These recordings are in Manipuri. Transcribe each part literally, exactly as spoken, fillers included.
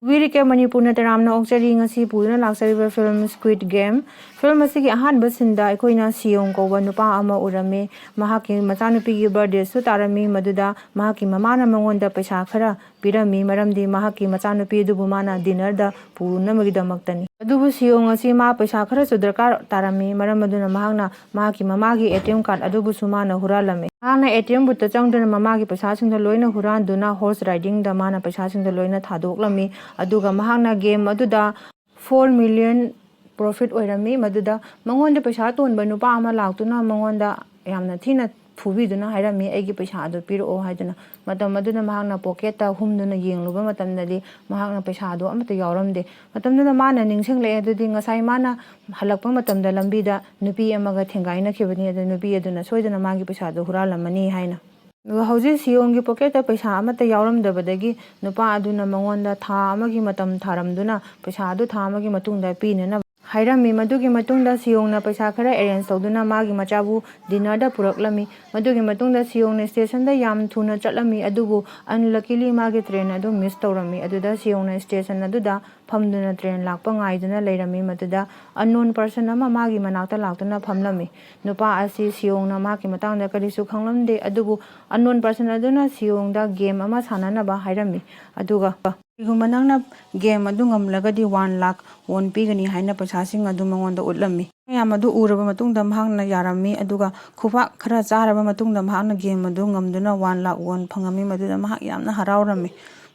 Movie Recap Manipur-ꯅ ꯇꯔꯥꯝꯅ ꯑꯣꯛꯆꯔꯤ꯫ ꯉꯁꯤ ꯄꯨꯗꯨꯅ ꯂꯥꯛꯆꯔꯤꯕ film Squid Game꯫ Film ꯑꯁꯤꯒꯤ ꯑꯍꯥꯟꯕ scene-ꯗ ꯑꯩꯈꯣꯏꯅ ꯁꯤꯌꯣꯡ ꯀꯧꯕ ꯅꯨꯄꯥ ꯑꯃ ꯎꯔꯝꯃꯤ꯫ ꯃꯍꯥꯛꯀꯤ ꯃꯆꯥꯅꯨꯄꯤꯒꯤ birthday-ꯁꯨ ꯇꯥꯔꯝꯃꯤ꯫ ꯃꯗꯨꯗ ꯃꯍꯥꯛꯀꯤ ꯃꯃꯥꯅ ꯃꯉꯣꯟꯗ ꯄꯩꯁꯥ ꯈꯔ ꯄꯤꯔꯝꯃꯤ, ꯃꯔꯝꯗꯤ ꯃꯍꯥꯛꯀꯤ ꯃꯆꯥꯅꯨꯄꯤ ꯑꯗꯨꯕꯨ ꯃꯥꯅ dinner-ꯗ ꯄꯨꯅꯕꯒꯤꯗꯃꯛꯇꯅꯤ꯫ ꯑꯗꯨꯕꯨ ꯁꯤꯌꯣꯡ ꯑꯁꯤ ꯃꯥ ꯄꯩꯁꯥ ꯈꯔꯁꯨ ꯗꯔꯀꯥꯔ ꯇꯥꯔꯝꯃꯤ, ꯃꯔꯝ ꯑꯗꯨꯅ ꯃꯍꯥꯛꯅ ꯃꯍꯥꯛꯀꯤ ꯃꯃꯥꯒꯤ ATM card ꯑꯗꯨꯕꯨꯁꯨ ꯃꯥꯅ ꯍꯨꯔꯥꯜꯂꯝꯃꯤ꯫ ꯃꯍꯥꯛꯅ ATM booth-ꯇ ꯆꯪꯗꯨꯅ ꯃꯃꯥꯒꯤ ꯄꯩꯁꯥꯁꯤꯡꯗꯣ ꯂꯣꯏꯅ ꯍꯨꯔꯥꯟꯗꯨꯅ horse riding-ꯗ ꯃꯥꯅ ꯄꯩꯁꯥꯁꯤꯡꯗꯣ ꯂꯣꯏꯅ ꯊꯥꯗꯣꯛꯂꯝꯃꯤ꯫ ꯑꯗꯨꯒ ꯃꯍꯥꯛꯅ game ꯑꯗꯨꯗ four million profit ꯑꯣꯏꯔꯝꯃꯤ꯫ ꯃꯗꯨꯗ ꯃꯉꯣꯟꯗ ꯄꯩꯁꯥ ꯇꯣꯟꯕ ꯅꯨꯄꯥ ꯑꯃ ꯂꯥꯛꯇꯨꯅ ꯃꯉꯣꯟꯗ ꯌꯥꯝꯅ ꯊꯤꯅ ꯐꯨꯕꯤꯗꯨꯅ ꯍꯥꯏꯔꯝꯃꯤ, "ꯑꯩꯒꯤ ꯄꯩꯁꯥ ꯑꯗꯨ ꯄꯤꯔꯛꯑꯣ" ꯍꯥꯏꯗꯨꯅ꯫ ꯃꯇꯝ ꯑꯗꯨꯗ ꯃꯍꯥꯛꯅ pocket-ꯇ ꯍꯨꯝꯗꯨꯅ ꯌꯦꯡꯂꯨꯕ ꯃꯇꯝꯗꯗꯤ ꯃꯍꯥꯛꯅ ꯄꯩꯁꯥꯗꯣ ꯑꯃꯠꯇ ꯌꯥꯎꯔꯝꯗꯦ꯫ ꯃꯇꯝꯗꯨꯗ ꯃꯥꯅ ꯅꯤꯡꯁꯤꯡꯂꯛꯑꯦ, ꯑꯗꯨꯗꯤ ꯉꯁꯥꯏ ꯃꯥꯅ ꯍꯜꯂꯛꯄ ꯃꯇꯝꯗ ꯂꯝꯕꯤꯗ ꯅꯨꯄꯤ ꯑꯃꯒ ꯊꯦꯡꯒꯥꯏꯅꯈꯤꯕꯅꯤ, ꯑꯗꯨ ꯅꯨꯄꯤ ꯑꯗꯨꯅ ꯁꯣꯏꯗꯅ ꯃꯥꯒꯤ ꯄꯩꯁꯥꯗꯣ ꯍꯨꯔꯥꯜꯂꯝꯃꯅꯤ ꯍꯥꯏꯅ꯫ ꯑꯗꯨꯒ ꯍꯧꯖꯤꯛ ꯁꯤꯌꯣꯡꯒꯤ pocket-ꯇ ꯄꯩꯁꯥ ꯑꯃꯠꯇ ꯌꯥꯎꯔꯝꯗꯕꯗꯒꯤ ꯅꯨꯄꯥ ꯑꯗꯨꯅ ꯃꯉꯣꯟꯗ ꯊꯥ ꯑꯃꯒꯤ ꯃꯇꯝ ꯊꯥꯔꯝꯗꯨꯅ ꯄꯩꯁꯥ ꯑꯗꯨ ꯊꯥ ꯑꯃꯒꯤ ꯃꯇꯨꯡꯗ ꯄꯤꯅꯅꯕ ꯍꯥꯏꯔꯝꯃꯤ꯫ ꯃꯗꯨꯒꯤ ꯃꯇꯨꯡꯗ ꯁꯤꯌꯣꯡꯅ ꯄꯩꯁꯥ ꯈꯔ arrange ꯇꯧꯗꯨꯅ ꯃꯥꯒꯤ ꯃꯆꯥꯕꯨ dinner-ꯗ ꯄꯨꯔꯛꯂꯝꯃꯤ꯫ ꯃꯗꯨꯒꯤ ꯃꯇꯨꯡꯗ ꯁꯤꯌꯣꯡꯅ station-ꯗ ꯌꯥꯝ ꯊꯨꯅ ꯆꯠꯂꯝꯃꯤ, ꯑꯗꯨꯕꯨ unluckily ꯃꯥꯒꯤ train ꯑꯗꯨ miss ꯇꯧꯔꯝꯃꯤ꯫ ꯑꯗꯨꯗ ꯁꯤꯌꯣꯡꯅ station ꯑꯗꯨꯗ ꯐꯝꯗꯨꯅ train ꯂꯥꯛꯄ ꯉꯥꯏꯗꯨꯅ ꯂꯩꯔꯝꯃꯤ꯫ ꯃꯗꯨꯗ unknown person ꯑꯃ ꯃꯥꯒꯤ ꯃꯅꯥꯛꯇ ꯂꯥꯛꯇꯨꯅ ꯐꯝꯂꯝꯃꯤ꯫ ꯅꯨꯄꯥ ꯑꯁꯤ ꯁꯤꯌꯣꯡꯅ ꯃꯍꯥꯛꯀꯤ ꯃꯇꯥꯡꯗ ꯀꯔꯤꯁꯨ ꯈꯪꯂꯝꯗꯦ, ꯑꯗꯨꯕꯨ unknown person ꯑꯗꯨꯅ ꯁꯤꯌꯣꯡꯗ game ꯑꯃ ꯁꯥꯟꯅꯅꯕ ꯍꯥꯏꯔꯝꯃꯤ꯫ ꯑꯗꯨꯒ, "ꯀꯔꯤꯒꯨꯝꯕ ꯅꯪꯅ game ꯑꯗꯨ ꯉꯝꯂꯒꯗꯤ one lakh won ꯄꯤꯒꯅꯤ" ꯍꯥꯏꯅ ꯄꯩꯁꯥꯁꯤꯡ ꯑꯗꯨ ꯃꯉꯣꯟꯗ ꯎꯠꯂꯝꯃꯤ꯫ ꯃꯌꯥꯝ ꯑꯗꯨ ꯎꯔꯕ ꯃꯇꯨꯡꯗ ꯃꯍꯥꯛꯅ ꯌꯥꯔꯝꯃꯤ, ꯑꯗꯨꯒ ꯈꯨꯕꯥꯛ ꯈꯔ ꯆꯥꯔꯕ ꯃꯇꯨꯡꯗ ꯃꯍꯥꯛꯅ game ꯑꯗꯨ ꯉꯝꯗꯨꯅ one lakh won ꯐꯪꯉꯝꯃꯤ꯫ ꯃꯗꯨꯗ ꯃꯍꯥꯛ ꯌꯥꯝꯅ ꯍꯔꯥꯎꯔꯝꯃꯤ꯫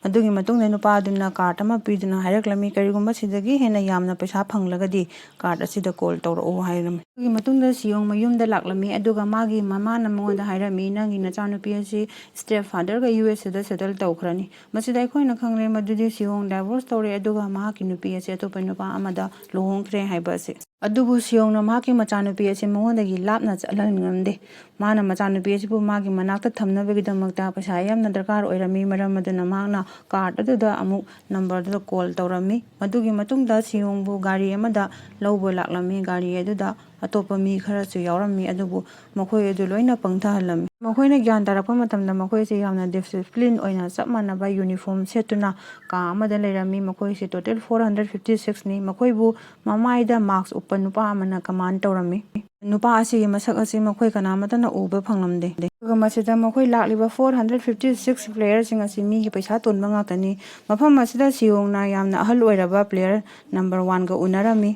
ꯃꯗꯨꯒꯤ ꯃꯇꯨꯡꯗ ꯅꯨꯄꯥ ꯑꯗꯨꯅ card ꯑꯃ ꯄꯤꯗꯨꯅ ꯍꯥꯏꯔꯛꯂꯝꯃꯤ, "ꯀꯔꯤꯒꯨꯝꯕ ꯁꯤꯗꯒꯤ ꯍꯦꯟꯅ ꯌꯥꯝꯅ ꯄꯩꯁꯥ ꯐꯪꯂꯒꯗꯤ card ꯑꯁꯤꯗ call ꯇꯧꯔꯛꯎ" ꯍꯥꯏꯔꯝꯃꯤ꯫ ꯑꯗꯨꯒꯤ ꯃꯇꯨꯡꯗ ꯁꯤꯌꯣꯡ ꯃꯌꯨꯝꯗ ꯂꯥꯛꯂꯝꯃꯤ, ꯑꯗꯨꯒ ꯃꯥꯒꯤ ꯃꯃꯥꯅ ꯃꯉꯣꯟꯗ ꯍꯥꯏꯔꯝꯃꯤ, "ꯅꯪꯒꯤ ꯅꯆꯥꯅꯨꯄꯤ ꯑꯁꯤ step father-ꯒ U S A-ꯗ settle ꯇꯧꯈ꯭ꯔꯅꯤ"꯫ ꯃꯁꯤꯗ ꯑꯩꯈꯣꯏꯅ ꯈꯪꯂꯦ ꯃꯗꯨꯗꯤ ꯁꯤꯌꯣꯡ divorce ꯇꯧꯔꯦ, ꯑꯗꯨꯒ ꯃꯍꯥꯛꯀꯤ ꯅꯨꯄꯤ ꯑꯁꯤ ꯑꯇꯣꯞꯄ ꯅꯨꯄꯥ ꯑꯃꯗ ꯂꯨꯍꯣꯡꯈ꯭ꯔꯦ ꯍꯥꯏꯕ ꯑꯁꯤ꯫ ꯑꯗꯨꯕꯨ ꯁꯤꯌꯣꯡꯅ ꯃꯍꯥꯛꯀꯤ ꯃꯆꯥꯅꯨꯄꯤ ꯑꯁꯤ ꯃꯉꯣꯟꯗꯒꯤ ꯂꯥꯞꯅ ꯆꯠꯍꯟꯅꯤꯡꯂꯝꯗꯦ꯫ ꯃꯥꯅ ꯃꯆꯥꯅꯨꯄꯤ ꯑꯁꯤꯕꯨ ꯃꯥꯒꯤ ꯃꯅꯥꯛꯇ ꯊꯝꯅꯕꯒꯤꯗꯃꯛꯇ ꯄꯩꯁꯥ ꯌꯥꯝꯅ ꯗꯔꯀꯥꯔ ꯑꯣꯏꯔꯝꯃꯤ, ꯃꯔꯝ ꯑꯗꯨꯅ ꯃꯍꯥꯛꯅ card ꯑꯗꯨꯗ ꯑꯃꯨꯛ number-ꯗꯨꯗ call ꯇꯧꯔꯝꯃꯤ꯫ ꯃꯗꯨꯒꯤ ꯃꯇꯨꯡꯗ ꯁꯤꯌꯣꯡꯕꯨ ꯒꯥꯔꯤ ꯑꯃꯗ ꯂꯧꯕ ꯂꯥꯛꯂꯝꯃꯤ꯫ ꯒꯥꯔꯤ ꯑꯗꯨꯗ ꯑꯇꯣꯞꯄ ꯃꯤ ꯈꯔꯁꯨ ꯌꯥꯎꯔꯝꯃꯤ, ꯑꯗꯨꯕꯨ ꯃꯈꯣꯏ ꯑꯗꯨ ꯂꯣꯏꯅ ꯄꯪꯊꯍꯜꯂꯝꯃꯤ꯫ ꯃꯈꯣꯏꯅ ꯒ꯭ꯌꯥꯟ ꯇꯥꯔꯛꯄ ꯃꯇꯝꯗ ꯃꯈꯣꯏꯁꯦ ꯌꯥꯝꯅ ꯗꯤꯁꯤꯄ꯭ꯂꯤꯟ ꯑꯣꯏꯅ ꯆꯞ ꯃꯥꯟꯅꯕ ꯌꯨꯅꯤꯐꯣꯔꯝ ꯁꯦꯠꯇꯨꯅ ꯀꯥ ꯑꯃꯗ ꯂꯩꯔꯝꯃꯤ꯫ ꯃꯈꯣꯏꯁꯦ ꯇꯣꯇꯦꯜ ꯐꯣꯔ ꯍꯟꯗ꯭ꯔꯦꯠ ꯐꯤꯐꯇꯤ ꯁꯤꯛꯁꯅꯤ꯫ ꯃꯈꯣꯏꯕꯨ ꯃꯃꯥꯏꯗ ꯃꯥꯛꯁ ꯎꯞꯄ ꯅꯨꯄꯥ ꯑꯃꯅ ꯀꯃꯥꯟ ꯇꯧꯔꯝꯃꯤ꯫ ꯅꯨꯄꯥ ꯑꯁꯤꯒꯤ ꯃꯁꯛ ꯑꯁꯤ ꯃꯈꯣꯏ ꯀꯅꯥꯃꯠꯇꯅ ꯎꯕ ꯐꯪꯂꯝꯗꯦ꯫ ꯑꯗꯨꯒ ꯃꯁꯤꯗ ꯃꯈꯣꯏ ꯂꯥꯛꯂꯤꯕ ꯐꯣꯔ ꯍꯟꯗ꯭ꯔꯦꯠ ꯐꯤꯐꯇꯤ ꯁꯤꯛꯁ ꯄ꯭ꯂꯦꯌꯔꯁꯤꯡ ꯑꯁꯤ ꯃꯤꯒꯤ ꯄꯩꯁꯥ ꯇꯣꯟꯕ ꯉꯥꯛꯇꯅꯤ꯫ ꯃꯐꯝ ꯑꯁꯤꯗ ꯁꯤꯌꯣꯡꯅ ꯌꯥꯝꯅ ꯑꯍꯜ ꯑꯣꯏꯔꯕ ꯄ꯭ꯂꯦꯌꯔ ꯅꯝꯕꯔ ꯋꯥꯟꯒ ꯎꯅꯔꯝꯃꯤ꯫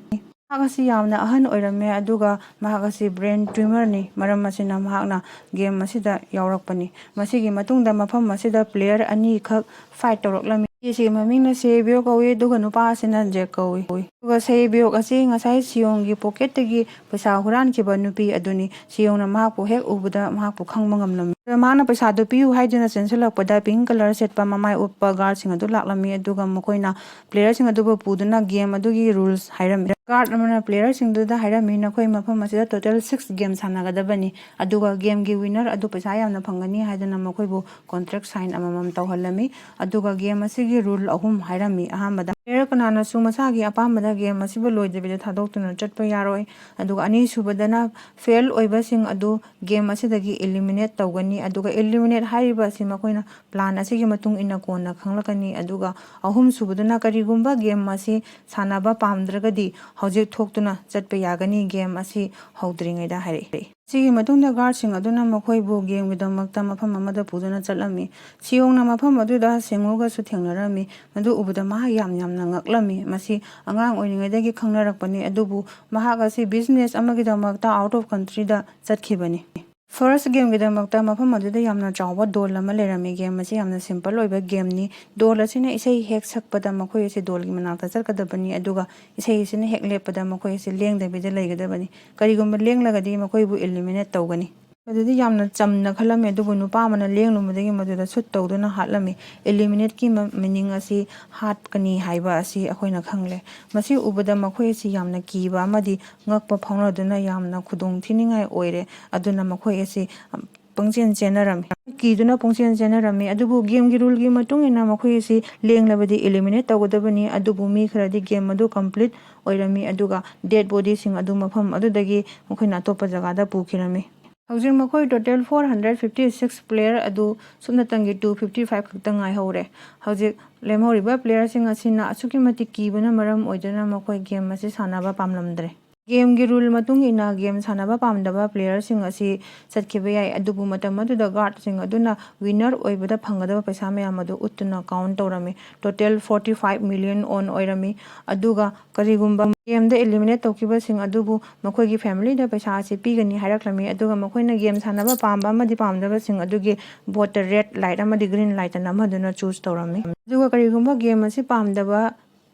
ꯃꯍꯥꯛ ꯑꯁꯤ ꯌꯥꯝꯅ ꯑꯍꯟ ꯑꯣꯏꯔꯝꯃꯦ, ꯑꯗꯨꯒ ꯃꯍꯥꯛ ꯑꯁꯤ ꯕ꯭ꯔꯦꯟ ꯇ꯭ꯌꯨꯃꯔꯅꯤ꯫ ꯃꯔꯝ ꯑꯁꯤꯅ ꯃꯍꯥꯛꯅ ꯒꯦꯝ ꯑꯁꯤꯗ ꯌꯥꯎꯔꯛꯄꯅꯤ꯫ ꯃꯁꯤꯒꯤ ꯃꯇꯨꯡꯗ ꯃꯐꯝ ꯑꯁꯤꯗ ꯄ꯭ꯂꯦꯌꯔ ꯑꯅꯤꯈꯛ ꯐꯥꯏꯠ ꯇꯧꯔꯛꯂꯝꯃꯤ꯫ ꯑꯁꯤꯒꯤ ꯃꯃꯤꯡꯅ ꯁꯦꯕꯤꯌꯣ ꯀꯧꯏ, ꯑꯗꯨꯒ ꯅꯨꯄꯥ ꯑꯁꯤꯅ ꯖꯦꯛ ꯀꯧꯏ꯫ ꯑꯗꯨꯒ ꯁꯦꯕꯤꯌꯣꯛ ꯑꯁꯤ ꯉꯁꯥꯏ ꯁꯤꯌꯣꯡꯒꯤ ꯄꯣꯀꯦꯠꯇꯒꯤ ꯄꯩꯁꯥ ꯍꯨꯔꯥꯟꯈꯤꯕ ꯅꯨꯄꯤ ꯑꯗꯨꯅꯤ꯫ ꯁꯤꯌꯣꯡꯅ ꯃꯍꯥꯛꯄꯨ ꯍꯦꯛ ꯎꯕꯗ ꯃꯍꯥꯛꯄꯨ ꯈꯪꯕ ꯉꯝꯂꯝꯃꯤ꯫ ꯑꯗꯨꯒ ꯃꯍꯥꯛꯅ ꯄꯩꯁꯥꯗꯨ ꯄꯤꯌꯨ ꯍꯥꯏꯗꯨꯅ ꯆꯦꯟꯁꯤꯜꯂꯛꯄꯗ ꯄꯤꯡ ꯀꯂꯔ ꯁꯦꯠꯄ ꯃꯃꯥꯏ ꯎꯞꯄ ꯒꯥꯔꯗꯁꯤꯡ ꯑꯗꯨ ꯂꯥꯛꯂꯝꯃꯤ, ꯑꯗꯨꯒ ꯃꯈꯣꯏꯅ ꯄ꯭ꯂꯦꯌꯔꯁꯤꯡ ꯑꯗꯨꯕꯨ ꯄꯨꯗꯨꯅ ꯒꯦꯝ ꯑꯗꯨꯒꯤ ꯔꯨꯜꯁ ꯍꯥꯏꯔꯝꯃꯤ꯫ ꯒꯥꯔꯗ ꯑꯃꯅ ꯄ꯭ꯂꯦꯌꯔꯁꯤꯡꯗꯨꯗ ꯍꯥꯏꯔꯝꯃꯤ, "ꯅꯈꯣꯏ ꯃꯐꯝ ꯑꯁꯤꯗ ꯇꯣꯇꯦꯜ ꯁꯤꯛꯁ ꯒꯦꯝ ꯁꯥꯟꯅꯒꯗꯕꯅꯤ, ꯑꯗꯨꯒ ꯒꯦꯝꯒꯤ ꯋꯤꯟꯅꯔ ꯑꯗꯨ ꯄꯩꯁꯥ ꯌꯥꯝꯅ ꯐꯪꯒꯅꯤ" ꯍꯥꯏꯗꯨꯅ ꯃꯈꯣꯏꯕꯨ ꯀꯣꯟꯇ꯭ꯔꯦꯛ ꯁꯥꯏꯟ ꯑꯃꯃꯝ ꯇꯧꯍꯜꯂꯝꯃꯤ꯫ ꯑꯗꯨꯒ ꯒꯦꯝ ꯑꯁꯤꯒꯤ ꯔꯨꯜ ꯑꯍꯨꯝ ꯍꯥꯏꯔꯝꯃꯤ꯫ ꯑꯍꯥꯟꯕꯗ, ꯄ꯭ꯂꯦꯌꯔ ꯀꯅꯥꯅꯁꯨ ꯃꯁꯥꯒꯤ ꯑꯄꯥꯝꯕꯗ ꯒꯦꯝ ꯑꯁꯤꯕꯨ ꯂꯣꯏꯗꯕꯤꯗ ꯊꯥꯗꯣꯛꯇꯨꯅ ꯆꯠꯄ ꯌꯥꯔꯣꯏ꯫ ꯑꯗꯨꯒ ꯑꯅꯤꯁꯨꯕꯗꯅ, ꯐꯦꯜ ꯑꯣꯏꯕꯁꯤꯡ ꯑꯗꯨ ꯒꯦꯝ ꯑꯁꯤꯗꯒꯤ ꯏꯂꯤꯃꯤꯅꯦꯠ ꯇꯧꯒꯅꯤ꯫ ꯑꯗꯨꯒ ꯏꯂꯤꯃꯤꯅꯦꯠ ꯍꯥꯏꯔꯤꯕ ꯑꯁꯤ ꯃꯈꯣꯏꯅ ꯄ꯭ꯂꯥꯟ ꯑꯁꯤꯒꯤ ꯃꯇꯨꯡ ꯏꯟꯅ ꯀꯣꯟꯅ ꯈꯪꯂꯛꯀꯅꯤ꯫ ꯑꯗꯨꯒ ꯑꯍꯨꯝꯁꯨꯕꯗꯅ, ꯀꯔꯤꯒꯨꯝꯕ ꯒꯦꯝ ꯑꯁꯤ ꯁꯥꯟꯅꯕ ꯄꯥꯝꯗ꯭ꯔꯒꯗꯤ ꯍꯧꯖꯤꯛ ꯊꯣꯛꯇꯨꯅ ꯆꯠꯄ ꯌꯥꯒꯅꯤ, ꯒꯦꯝ ꯑꯁꯤ ꯍꯧꯗ꯭ꯔꯤꯉꯩꯗ ꯍꯥꯏꯔꯛꯏ꯫ ꯁꯤꯒꯤ ꯃꯇꯨꯡꯗ ꯒꯥꯔꯗꯁꯤꯡ ꯑꯗꯨꯅ ꯃꯈꯣꯏꯕꯨ ꯒꯦꯝꯒꯤꯗꯃꯛꯇ ꯃꯐꯝ ꯑꯃꯗ ꯄꯨꯗꯨꯅ ꯆꯠꯂꯝꯃꯤ꯫ ꯁꯤꯌꯣꯡꯅ ꯃꯐꯝ ꯑꯗꯨꯗ ꯁꯦꯡꯉꯨꯒꯁꯨ ꯊꯦꯡꯅꯔꯝꯃꯤ꯫ ꯃꯗꯨ ꯎꯕꯗ ꯃꯍꯥꯛ ꯌꯥꯝ ꯌꯥꯝꯅ ꯉꯛꯂꯝꯃꯤ꯫ ꯃꯁꯤ ꯑꯉꯥꯡ ꯑꯣꯏꯔꯤꯉꯩꯗꯒꯤ ꯈꯪꯅꯔꯛꯄꯅꯤ, ꯑꯗꯨꯕꯨ ꯃꯍꯥꯛ ꯑꯁꯤ ꯕꯤꯖꯤꯅꯦꯁ ꯑꯃꯒꯤꯗꯃꯛꯇ ꯑꯥꯎꯠ ꯑꯣꯐ ꯀꯟꯇ꯭ꯔꯤꯗ ꯆꯠꯈꯤꯕꯅꯤ꯫ ꯐꯥꯔꯁ ꯒꯦꯝꯒꯤꯗꯃꯛꯇ ꯃꯐꯝ ꯑꯗꯨꯗ ꯌꯥꯝꯅ ꯆꯥꯎꯕ ꯗꯣꯜ ꯑꯃ ꯂꯩꯔꯝꯃꯤ꯫ ꯒꯦꯝ ꯑꯁꯤ ꯌꯥꯝꯅ ꯁꯤꯝꯄꯜ ꯑꯣꯏꯕ ꯒꯦꯝꯅꯤ꯫ ꯗꯣꯜ ꯑꯁꯤꯅ ꯏꯁꯩ ꯍꯦꯛ ꯁꯛꯄꯗ ꯃꯈꯣꯏ ꯑꯁꯤ ꯗꯣꯜꯒꯤ ꯃꯅꯥꯛꯇ ꯆꯠꯀꯗꯕꯅꯤ, ꯑꯗꯨꯒ ꯏꯁꯩ ꯑꯁꯤꯅ ꯍꯦꯛ ꯂꯦꯞꯄꯗ ꯃꯈꯣꯏ ꯑꯁꯤ ꯂꯦꯡꯗꯕꯤꯗ ꯂꯩꯒꯗꯕꯅꯤ꯫ ꯀꯔꯤꯒꯨꯝꯕ ꯂꯦꯡꯂꯒꯗꯤ ꯃꯈꯣꯏꯕꯨ ꯏꯂꯤꯃꯤꯅꯦꯠ ꯇꯧꯒꯅꯤ꯫ ꯃꯗꯨꯗꯤ ꯌꯥꯝꯅ ꯆꯝꯅ ꯈꯜꯂꯝꯃꯤ, ꯑꯗꯨꯕꯨ ꯅꯨꯄꯥ ꯑꯃꯅ ꯂꯦꯡꯂꯨꯕꯗꯒꯤ ꯃꯗꯨꯗ ꯁꯨꯠ ꯇꯧꯗꯨꯅ ꯍꯥꯠꯂꯝꯃꯤ꯫ ꯏꯂꯤꯃꯤꯅꯦꯠꯀꯤ ꯃ-, ꯃꯤꯅꯤꯡ ꯑꯁꯤ ꯍꯥꯠꯀꯅꯤ ꯍꯥꯏꯕ ꯑꯁꯤ ꯑꯩꯈꯣꯏꯅ ꯈꯪꯂꯦ꯫ ꯃꯁꯤ ꯎꯕꯗ ꯃꯈꯣꯏ ꯑꯁꯤ ꯌꯥꯝꯅ ꯀꯤꯕ ꯑꯃꯗꯤ ꯉꯛꯄ ꯐꯥꯎꯅꯗꯨꯅ ꯌꯥꯝꯅ ꯈꯨꯗꯣꯡ ꯊꯤꯅꯤꯡꯉꯥꯏ ꯑꯣꯏꯔꯦ꯫ ꯑꯗꯨꯅ ꯃꯈꯣꯏ ꯑꯁꯤ, ꯑꯝ, ꯄꯪꯆꯦꯟ ꯆꯦꯟꯅꯔꯝꯃꯤ꯫ ꯀꯤꯗꯨꯅ ꯄꯪꯆꯦꯟ ꯆꯦꯟꯅꯔꯝꯃꯤ꯫ ꯑꯗꯨꯕꯨ game ꯒꯤ rule ꯒꯤ ꯃꯇꯨꯡ ꯏꯟꯅ ꯃꯈꯣꯏ ꯑꯁꯤ ꯂꯦꯡꯂꯕꯗꯤ eliminate ꯇꯧꯒꯗꯕꯅꯤ꯫ ꯑꯗꯨꯕꯨ ꯃꯤ ꯈꯔꯗꯤ game ꯑꯗꯨ complete ꯑꯣꯏꯔꯝꯃꯤ, ꯑꯗꯨꯒ dead body ꯁꯤꯡ ꯑꯗꯨ ꯃꯐꯝ ꯑꯗꯨꯗꯒꯤ ꯃꯈꯣꯏꯅ ꯑꯇꯣꯞꯄ ꯖꯒꯥꯗ ꯄꯨꯈꯤꯔꯝꯃꯤ꯫ ꯍꯧꯖꯤꯛ ꯃꯈꯣꯏ total four hundred fifty six player ꯑꯗꯨ ꯁꯨꯞꯅꯇꯪꯒꯤ two fifty five ꯈꯛꯇ ꯉꯥꯏꯍꯧꯔꯦ꯫ ꯍꯧꯖꯤꯛ ꯂꯦꯝꯍꯧꯔꯤꯕ player ꯁꯤꯡ ꯑꯁꯤꯅ ꯑꯁꯨꯛꯀꯤ ꯃꯇꯤꯛ ꯀꯤꯕꯅ ꯃꯔꯝ ꯑꯣꯏꯗꯨꯅ ꯃꯈꯣꯏ game ꯑꯁꯤ ꯁꯥꯟꯅꯕ ꯄꯥꯝꯂꯝꯗ꯭ꯔꯦ꯫ Game ꯒꯤ rule ꯃꯇꯨꯡ ꯏꯟꯅ game ꯁꯥꯟꯅꯕ ꯄꯥꯝꯗꯕ player ꯁꯤꯡ ꯑꯁꯤ ꯆꯠꯈꯤꯕ ꯌꯥꯏ, ꯑꯗꯨꯕꯨ ꯃꯇꯝ ꯑꯗꯨꯗ guard ꯁꯤꯡ ꯑꯗꯨꯅ winner ꯑꯣꯏꯕꯗ ꯐꯪꯒꯗꯕ ꯄꯩꯁꯥ ꯃꯌꯥꯝ ꯑꯗꯨ ꯎꯠꯇꯨꯅ count ꯇꯧꯔꯝꯃꯤ꯫ Total forty five million on ꯑꯣꯏꯔꯝꯃꯤ꯫ ꯑꯗꯨꯒ ꯀꯔꯤꯒꯨꯝꯕ game ꯗ eliminate ꯇꯧꯈꯤꯕꯁꯤꯡ ꯑꯗꯨꯕꯨ ꯃꯈꯣꯏꯒꯤ family ꯗ ꯄꯩꯁꯥ ꯑꯁꯤ ꯄꯤꯒꯅꯤ ꯍꯥꯏꯔꯛꯂꯝꯃꯤ꯫ ꯑꯗꯨꯒ ꯃꯈꯣꯏꯅ game ꯁꯥꯟꯅꯕ ꯄꯥꯝꯕ ꯑꯃꯗꯤ ꯄꯥꯝꯗꯕꯁꯤꯡ ꯑꯗꯨꯒꯤ board ꯇ red light ꯑꯃꯗꯤ green light ꯇ ꯅꯝꯍꯟꯗꯨꯅ choose ꯇꯧꯔꯝꯃꯤ꯫ ꯑꯗꯨꯒ ꯀꯔꯤꯒꯨꯝꯕ game ꯑꯁꯤ ꯄꯥꯝꯗꯕ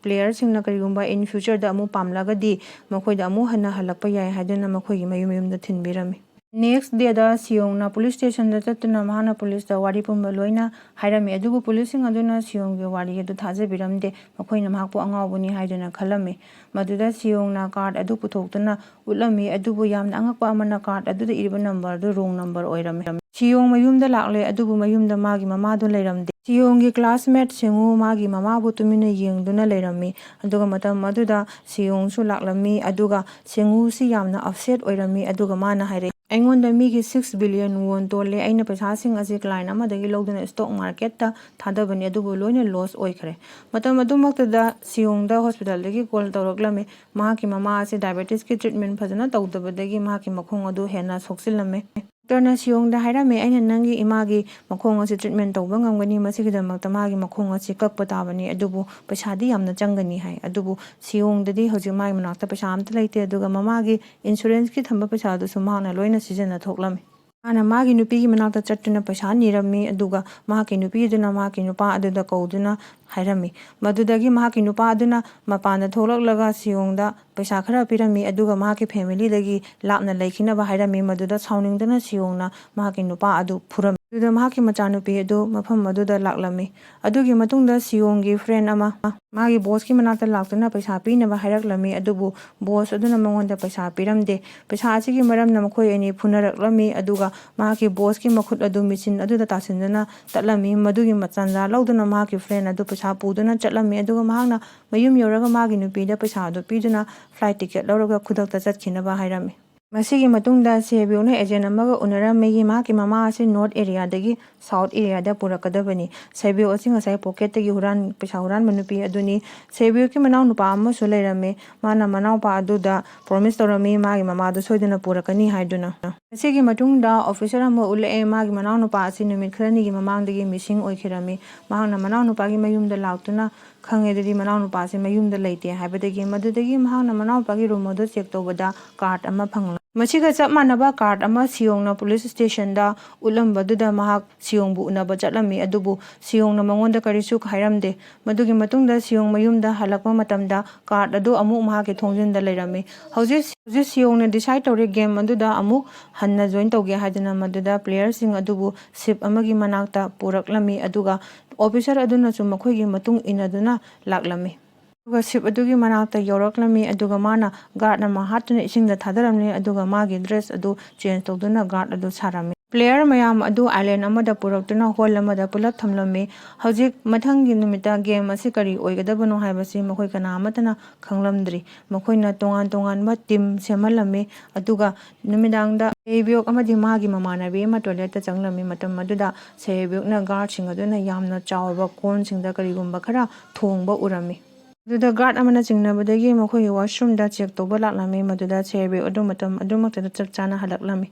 player ꯁꯤꯡꯅ ꯀꯔꯤꯒꯨꯝꯕ in future ꯗ ꯑꯃꯨꯛ ꯄꯥꯝꯂꯒꯗꯤ ꯃꯈꯣꯏꯗ ꯑꯃꯨꯛ ꯍꯟꯅ ꯍꯜꯂꯛꯄ ꯌꯥꯏ ꯍꯥꯏꯗꯨꯅ ꯃꯈꯣꯏꯒꯤ ꯃꯌꯨꯝ ꯃꯌꯨꯝꯗ ꯊꯤꯟꯕꯤꯔꯝꯃꯤ꯫ Next day ꯗ ꯁꯤꯌꯣꯡꯅ police station ꯗ ꯆꯠꯇꯨꯅ ꯃꯍꯥꯛꯅ police ꯇ ꯋꯥꯔꯤ ꯄꯨꯝꯕ ꯂꯣꯏꯅ ꯍꯥꯏꯔꯝꯃꯤ꯫ ꯑꯗꯨꯕꯨ police ꯁꯤꯡ ꯑꯗꯨꯅ ꯁꯤꯌꯣꯡꯒꯤ ꯋꯥꯔꯤ ꯑꯗꯨ ꯊꯥꯖꯕꯤꯔꯝꯗꯦ꯫ ꯃꯈꯣꯏꯅ ꯃꯍꯥꯛꯄꯨ ꯑꯉꯥꯎꯕꯅꯤ ꯍꯥꯏꯗꯨꯅ ꯈꯜꯂꯝꯃꯤ꯫ ꯃꯗꯨꯗ ꯁꯤꯌꯣꯡꯅ card ꯑꯗꯨ ꯄꯨꯊꯣꯛꯇꯨꯅ ꯎꯠꯂꯝꯃꯤ꯫ ꯑꯗꯨꯕꯨ ꯌꯥꯝꯅ ꯑꯉꯛꯄ ꯑꯃꯅ card ꯑꯗꯨꯗ ꯏꯔꯤꯕ number ꯑꯗꯨ wrong number ꯑꯣꯏꯔꯝꯃꯤ꯫ ꯁꯤꯌꯣꯡ ꯃꯌꯨꯝꯗ ꯂꯥꯛꯂꯦ, ꯑꯗꯨꯕꯨ ꯃꯌꯨꯝꯗ ꯃꯥꯒꯤ ꯃꯃꯥꯗꯨ ꯂꯩꯔꯝꯗꯦ꯫ ꯁꯤꯌꯣꯡꯒꯤ classmate ꯁꯦꯡꯉꯨ ꯃꯥꯒꯤ ꯃꯃꯥꯕꯨ ꯇꯨꯃꯤꯟꯅ ꯌꯦꯡꯗꯨꯅ ꯂꯩꯔꯝꯃꯤ꯫ ꯑꯗꯨꯒ ꯃꯇꯝ ꯑꯗꯨꯗ ꯁꯤꯌꯣꯡꯁꯨ ꯂꯥꯛꯂꯝꯃꯤ꯫ ꯑꯗꯨꯒ ꯁꯦꯡꯉꯨꯁꯤ ꯌꯥꯝꯅ upset ꯑꯣꯏꯔꯝꯃꯤ꯫ ꯑꯗꯨꯒ ꯃꯥꯅ ꯍꯥꯏꯔꯛꯏ, "ꯑꯩꯉꯣꯟꯗ ꯃꯤꯒꯤ six billion won ꯇꯣꯜꯂꯦ꯫ ꯑꯩꯅ ꯄꯩꯁꯥꯁꯤꯡ ꯑꯁꯤ client ꯑꯃꯗꯒꯤ ꯂꯧꯗꯨꯅ stock market ꯇ ꯊꯥꯗꯕꯅꯤ, ꯑꯗꯨꯕꯨ ꯂꯣꯏꯅ loss ꯑꯣꯏꯈ꯭ꯔꯦ꯫" ꯃꯇꯝ ꯑꯗꯨꯃꯛꯇꯗ ꯁꯤꯌꯣꯡꯗ hospital ꯗꯒꯤ call ꯇꯧꯔꯛꯂꯝꯃꯤ꯫ ꯃꯍꯥꯛꯀꯤ ꯃꯃꯥ ꯑꯁꯤ diabetes ꯀꯤ treatment ꯐꯖꯅ ꯇꯧꯗꯕꯗꯒꯤ ꯃꯍꯥꯛꯀꯤ ꯃꯈꯣꯡ ꯑꯗꯨ ꯍꯦꯟꯅ ꯁꯣꯛꯆꯤꯜꯂꯝꯃꯤ꯫ Doctor ꯅ ꯁꯤꯌꯣꯡꯗ ꯍꯥꯏꯔꯝꯃꯤ, "ꯑꯩꯅ ꯅꯪꯒꯤ ꯏꯃꯥꯒꯤ ꯃꯈꯣꯡ ꯑꯁꯤ treatment ꯇꯧꯕ ꯉꯝꯒꯅꯤ꯫ ꯃꯁꯤꯒꯤꯗꯃꯛꯇ ꯃꯥꯒꯤ ꯃꯈꯣꯡ ꯑꯁꯤ ꯀꯛꯄ ꯇꯥꯕꯅꯤ, ꯑꯗꯨꯕꯨ ꯄꯩꯁꯥꯗꯤ ꯌꯥꯝꯅ ꯆꯪꯒꯅꯤ" ꯍꯥꯏ꯫ ꯑꯗꯨꯕꯨ ꯁꯤꯌꯣꯡꯗꯗꯤ ꯍꯧꯖꯤꯛ ꯃꯥꯒꯤ ꯃꯅꯥꯛꯇ ꯄꯩꯁꯥ ꯑꯝꯇ ꯂꯩꯇꯦ, ꯑꯗꯨꯒ ꯃꯃꯥꯒꯤ insurance ꯀꯤ ꯊꯝꯕ ꯄꯩꯁꯥꯗꯨꯁꯨ ꯃꯍꯥꯛꯅ ꯂꯣꯏꯅ ꯁꯤꯖꯤꯟꯅ ꯊꯣꯛꯂꯝꯃꯤ꯫ ꯃꯥꯅ ꯃꯥꯒꯤ ꯅꯨꯄꯤꯒꯤ ꯃꯅꯥꯛꯇ ꯆꯠꯇꯨꯅ ꯄꯩꯁꯥ ꯅꯤꯔꯝꯃꯤ, ꯑꯗꯨꯒ ꯃꯍꯥꯛꯀꯤ ꯅꯨꯄꯤ ꯑꯗꯨꯅ ꯃꯍꯥꯛꯀꯤ ꯅꯨꯄꯥ ꯑꯗꯨꯗ ꯀꯧꯗꯨꯅ ꯍꯥꯏꯔꯝꯃꯤ꯫ ꯃꯗꯨꯗꯒꯤ ꯃꯍꯥꯛꯀꯤ ꯅꯨꯄꯥ ꯑꯗꯨꯅ ꯃꯄꯥꯟꯗ ꯊꯣꯛꯂꯛꯂꯒ ꯁꯤꯌꯣꯡꯗ ꯄꯩꯁꯥ ꯈꯔ ꯄꯤꯔꯝꯃꯤ, ꯑꯗꯨꯒ ꯃꯍꯥꯛꯀꯤ family ꯗꯒꯤ ꯂꯥꯞꯅ ꯂꯩꯈꯤꯅꯕ ꯍꯥꯏꯔꯝꯃꯤ꯫ ꯃꯗꯨꯗ ꯁꯥꯎꯅꯤꯡꯗꯨꯅ ꯁꯤꯌꯣꯡꯅ ꯃꯍꯥꯛꯀꯤ ꯅꯨꯄꯥ ꯑꯗꯨ ꯐꯨꯔꯝꯃꯤ꯫ ꯑꯗꯨꯗ ꯃꯍꯥꯛꯀꯤ ꯃꯆꯥꯅꯨꯄꯤ ꯑꯗꯨ ꯃꯐꯝ ꯑꯗꯨꯗ ꯂꯥꯛꯂꯝꯃꯤ꯫ ꯑꯗꯨꯒꯤ ꯃꯇꯨꯡꯗ ꯁꯤꯌꯣꯡꯒꯤ friend ꯑꯃ ꯃꯥꯒꯤ bossꯀꯤ ꯃꯅꯥꯛꯇ ꯂꯥꯛꯇꯨꯅ ꯄꯩꯁꯥ ꯄꯤꯅꯕ ꯍꯥꯏꯔꯛꯂꯝꯃꯤ, ꯑꯗꯨꯕꯨ boss ꯑꯗꯨꯅ ꯃꯉꯣꯟꯗ ꯄꯩꯁꯥ ꯄꯤꯔꯝꯗꯦ꯫ ꯄꯩꯁꯥ ꯑꯁꯤꯒꯤ ꯃꯔꯝꯅ ꯃꯈꯣꯏ ꯑꯅꯤ ꯐꯨꯅꯔꯛꯂꯝꯃꯤ, ꯑꯗꯨꯒ ꯃꯍꯥꯛꯀꯤ bossꯀꯤ ꯃꯈꯨꯠ ꯑꯗꯨ machine ꯑꯗꯨꯗ ꯇꯥꯁꯤꯟꯗꯨꯅ ꯇꯠꯂꯝꯃꯤ꯫ ꯃꯗꯨꯒꯤ ꯃ-, ꯇꯥꯟꯖꯥ ꯂꯧꯗꯨꯅ ꯃꯍꯥꯛꯀꯤ friend ꯑꯗꯨ ꯄꯩꯁꯥ ꯄꯨꯗꯨꯅ ꯆꯠꯂꯝꯃꯤ, ꯑꯗꯨꯒ ꯃꯍꯥꯛꯅ ꯃꯌꯨꯝ ꯌꯧꯔꯒ ꯃꯥꯒꯤ ꯅꯨꯄꯤꯗ ꯄꯩꯁꯥ ꯑꯗꯨ ꯄꯤꯗꯨꯅ flight ticket ꯂꯧꯔꯒ ꯈꯨꯗꯛꯇ ꯆꯠꯈꯤꯅꯕ ꯍꯥꯏꯔꯝꯃꯤ꯫ ꯃꯁꯤꯒꯤ ꯃꯇꯨꯡꯗ ꯁꯦꯕꯤꯌꯣꯅ agent ꯑꯃꯒ ꯎꯅꯔꯝꯃꯤ꯫ ꯃꯍꯥꯛꯀꯤ ꯃꯃꯥ ꯑꯁꯤ north areaꯗꯒꯤ south areaꯗ ꯄꯨꯔꯛꯀꯗꯕꯅꯤ꯫ ꯁꯦꯕꯤꯌꯣ ꯑꯁꯤ ꯉꯁꯥꯏ pocketꯇꯒꯤ ꯍꯨꯔꯥꯟ-, ꯄꯩꯁꯥ ꯍꯨꯔꯥꯟꯕ ꯅꯨꯄꯤ ꯑꯗꯨꯅꯤ꯫ ꯁꯦꯕꯤꯌꯣꯒꯤ ꯃꯅꯥꯎꯅꯨꯄꯥ ꯑꯃꯁꯨ ꯂꯩꯔꯝꯃꯤ꯫ ꯃꯥꯅ ꯃꯅꯥꯎꯄꯥ ꯑꯗꯨꯗ promise ꯇꯧꯔꯝꯃꯤ, ꯃꯥꯒꯤ ꯃꯃꯥꯗꯨ ꯁꯣꯏꯗꯅ ꯄꯨꯔꯛꯀꯅꯤ ꯍꯥꯏꯗꯨꯅ꯫ ꯃꯁꯤꯒꯤ ꯃꯇꯨꯡꯗ officer ꯑꯃ ꯎꯠꯂꯛꯑꯦ꯫ ꯃꯥꯒꯤ ꯃꯅꯥꯎꯅꯨꯄꯥ ꯑꯁꯤ ꯅꯨꯃꯤꯠ ꯈꯔꯅꯤꯒꯤ ꯃꯃꯥꯡꯗꯒꯤ missing ꯑꯣꯏꯈꯤꯔꯝꯃꯤ꯫ ꯃꯍꯥꯛꯅ ꯃꯅꯥꯎꯅꯨꯄꯥꯒꯤ ꯃꯌꯨꯝꯗ ꯂꯥꯛꯇꯨꯅ ꯈꯪꯉꯦ, ꯑꯗꯨꯗꯤ ꯃꯅꯥꯎꯅꯨꯄꯥꯁꯦ ꯃꯌꯨꯝꯗ ꯂꯩꯇꯦ ꯍꯥꯏꯕꯗꯒꯤ꯫ ꯃꯗꯨꯗꯒꯤ ꯃꯍꯥꯛꯅ ꯃꯅꯥꯎꯅꯨꯄꯥꯒꯤ room ꯑꯗꯨ check ꯇꯧꯕꯗ card ꯑꯃ ꯐꯪꯂꯝꯃꯤ꯫ ꯃꯁꯤꯒ ꯆꯞ ꯃꯥꯟꯅꯕ card ꯑꯃ ꯁꯤꯌꯣꯡꯅ police stationꯗ ꯎꯠꯂꯝꯕꯗꯨꯗ ꯃꯍꯥꯛ ꯁꯤꯌꯣꯡꯕꯨ ꯎꯅꯕ ꯆꯠꯂꯝꯃꯤ, ꯑꯗꯨꯕꯨ ꯁꯤꯌꯣꯡꯅ ꯃꯉꯣꯟꯗ ꯀꯔꯤꯁꯨ ꯍꯥꯏꯔꯝꯗꯦ꯫ ꯃꯗꯨꯒꯤ ꯃꯇꯨꯡꯗ ꯁꯤꯌꯣꯡ ꯃꯌꯨꯝꯗ ꯍꯜꯂꯛꯄ ꯃꯇꯝꯗ card ꯑꯗꯨ ꯑꯃꯨꯛ ꯃꯍꯥꯛꯀꯤ ꯊꯣꯡꯖꯤꯟꯗ ꯂꯩꯔꯝꯃꯤ꯫ ꯍꯧꯖꯤꯛ, ꯍꯧꯖꯤꯛ ꯁꯤꯌꯣꯡꯅ decide ꯇꯧꯔꯦ game ꯑꯗꯨꯗ ꯑꯃꯨꯛ ꯍꯟꯅ join ꯇꯧꯒꯦ ꯍꯥꯏꯗꯨꯅ꯫ ꯃꯗꯨꯗ playerꯁꯤꯡ ꯑꯗꯨꯕꯨ ship ꯑꯃꯒꯤ ꯃꯅꯥꯛꯇ ꯄꯨꯔꯛꯂꯝꯃꯤ, ꯑꯗꯨꯒ officer ꯑꯗꯨꯅꯁꯨ ꯃꯈꯣꯏꯒꯤ ꯃꯇꯨꯡ ꯏꯟꯅꯗꯨꯅ ꯂꯥꯛꯂꯝꯃꯤ꯫ ꯑꯗꯨꯒ ship ꯑꯗꯨꯒꯤ ꯃꯅꯥꯛꯇ ꯌꯧꯔꯛꯂꯝꯃꯤ, ꯑꯗꯨꯒ ꯃꯥꯅ guard ꯑꯃ ꯍꯥꯠꯇꯨꯅ ꯏꯁꯤꯡꯗ ꯊꯥꯗꯔꯝꯃꯤ, ꯑꯗꯨꯒ ꯃꯥꯒꯤ dress ꯑꯗꯨ change ꯇꯧꯗꯨꯅ guard ꯑꯗꯨ ꯁꯥꯔꯝꯃꯤ꯫ Player ꯃꯌꯥꯝ ꯑꯗꯨ island ꯑꯃꯗ ꯄꯨꯔꯛꯇꯨꯅ hall ꯑꯃꯗ ꯄꯨꯂꯞ ꯊꯝꯂꯝꯃꯤ꯫ ꯍꯧꯖꯤꯛ ꯃꯊꯪꯒꯤ ꯅꯨꯃꯤꯠꯇ game ꯑꯁꯤ ꯀꯔꯤ ꯑꯣꯏꯒꯗꯕꯅꯣ ꯍꯥꯏꯕꯁꯤ ꯃꯈꯣꯏ ꯀꯅꯥ ꯑꯃꯠꯇꯅ ꯈꯪꯂꯝꯗ꯭ꯔꯤ꯫ ꯃꯈꯣꯏꯅ ꯇꯣꯉꯥꯟ ꯇꯣꯉꯥꯟꯕ team ꯁꯦꯝꯍꯜꯂꯝꯃꯤ, ꯑꯗꯨꯒ ꯅꯨꯃꯤꯗꯥꯡꯗ ꯁꯦꯕꯤꯌꯣꯛ ꯑꯃꯗꯤ ꯃꯥꯒꯤ ꯃꯃꯥꯟꯅꯕꯤ ꯑꯃ toiletꯇ ꯆꯪꯂꯝꯃꯤ꯫ ꯃꯇꯝ ꯑꯗꯨꯗ ꯁꯦꯕꯤꯌꯣꯛꯅ guardꯁꯤꯡ ꯑꯗꯨꯅ ꯌꯥꯝꯅ ꯆꯥꯎꯕ ꯀꯣꯟꯁꯤꯡꯗ ꯀꯔꯤꯒꯨꯝꯕ ꯈꯔ ꯊꯣꯡꯕ ꯎꯔꯝꯃꯤ꯫ ꯑꯗꯨꯗ guard ꯑꯃꯅ ꯆꯤꯡꯅꯕꯗꯒꯤ ꯃꯈꯣꯏꯒꯤ washroomꯗ check ꯇꯧꯕ ꯂꯥꯛꯂꯝꯃꯤ꯫ ꯃꯗꯨꯗ ꯁꯦꯕꯤꯌꯣꯛ ꯑꯗꯨ ꯃꯇꯝ ꯑꯗꯨꯃꯛꯇꯗ ꯆꯞ ꯆꯥꯅ ꯍꯜꯂꯛꯂꯝꯃꯤ꯫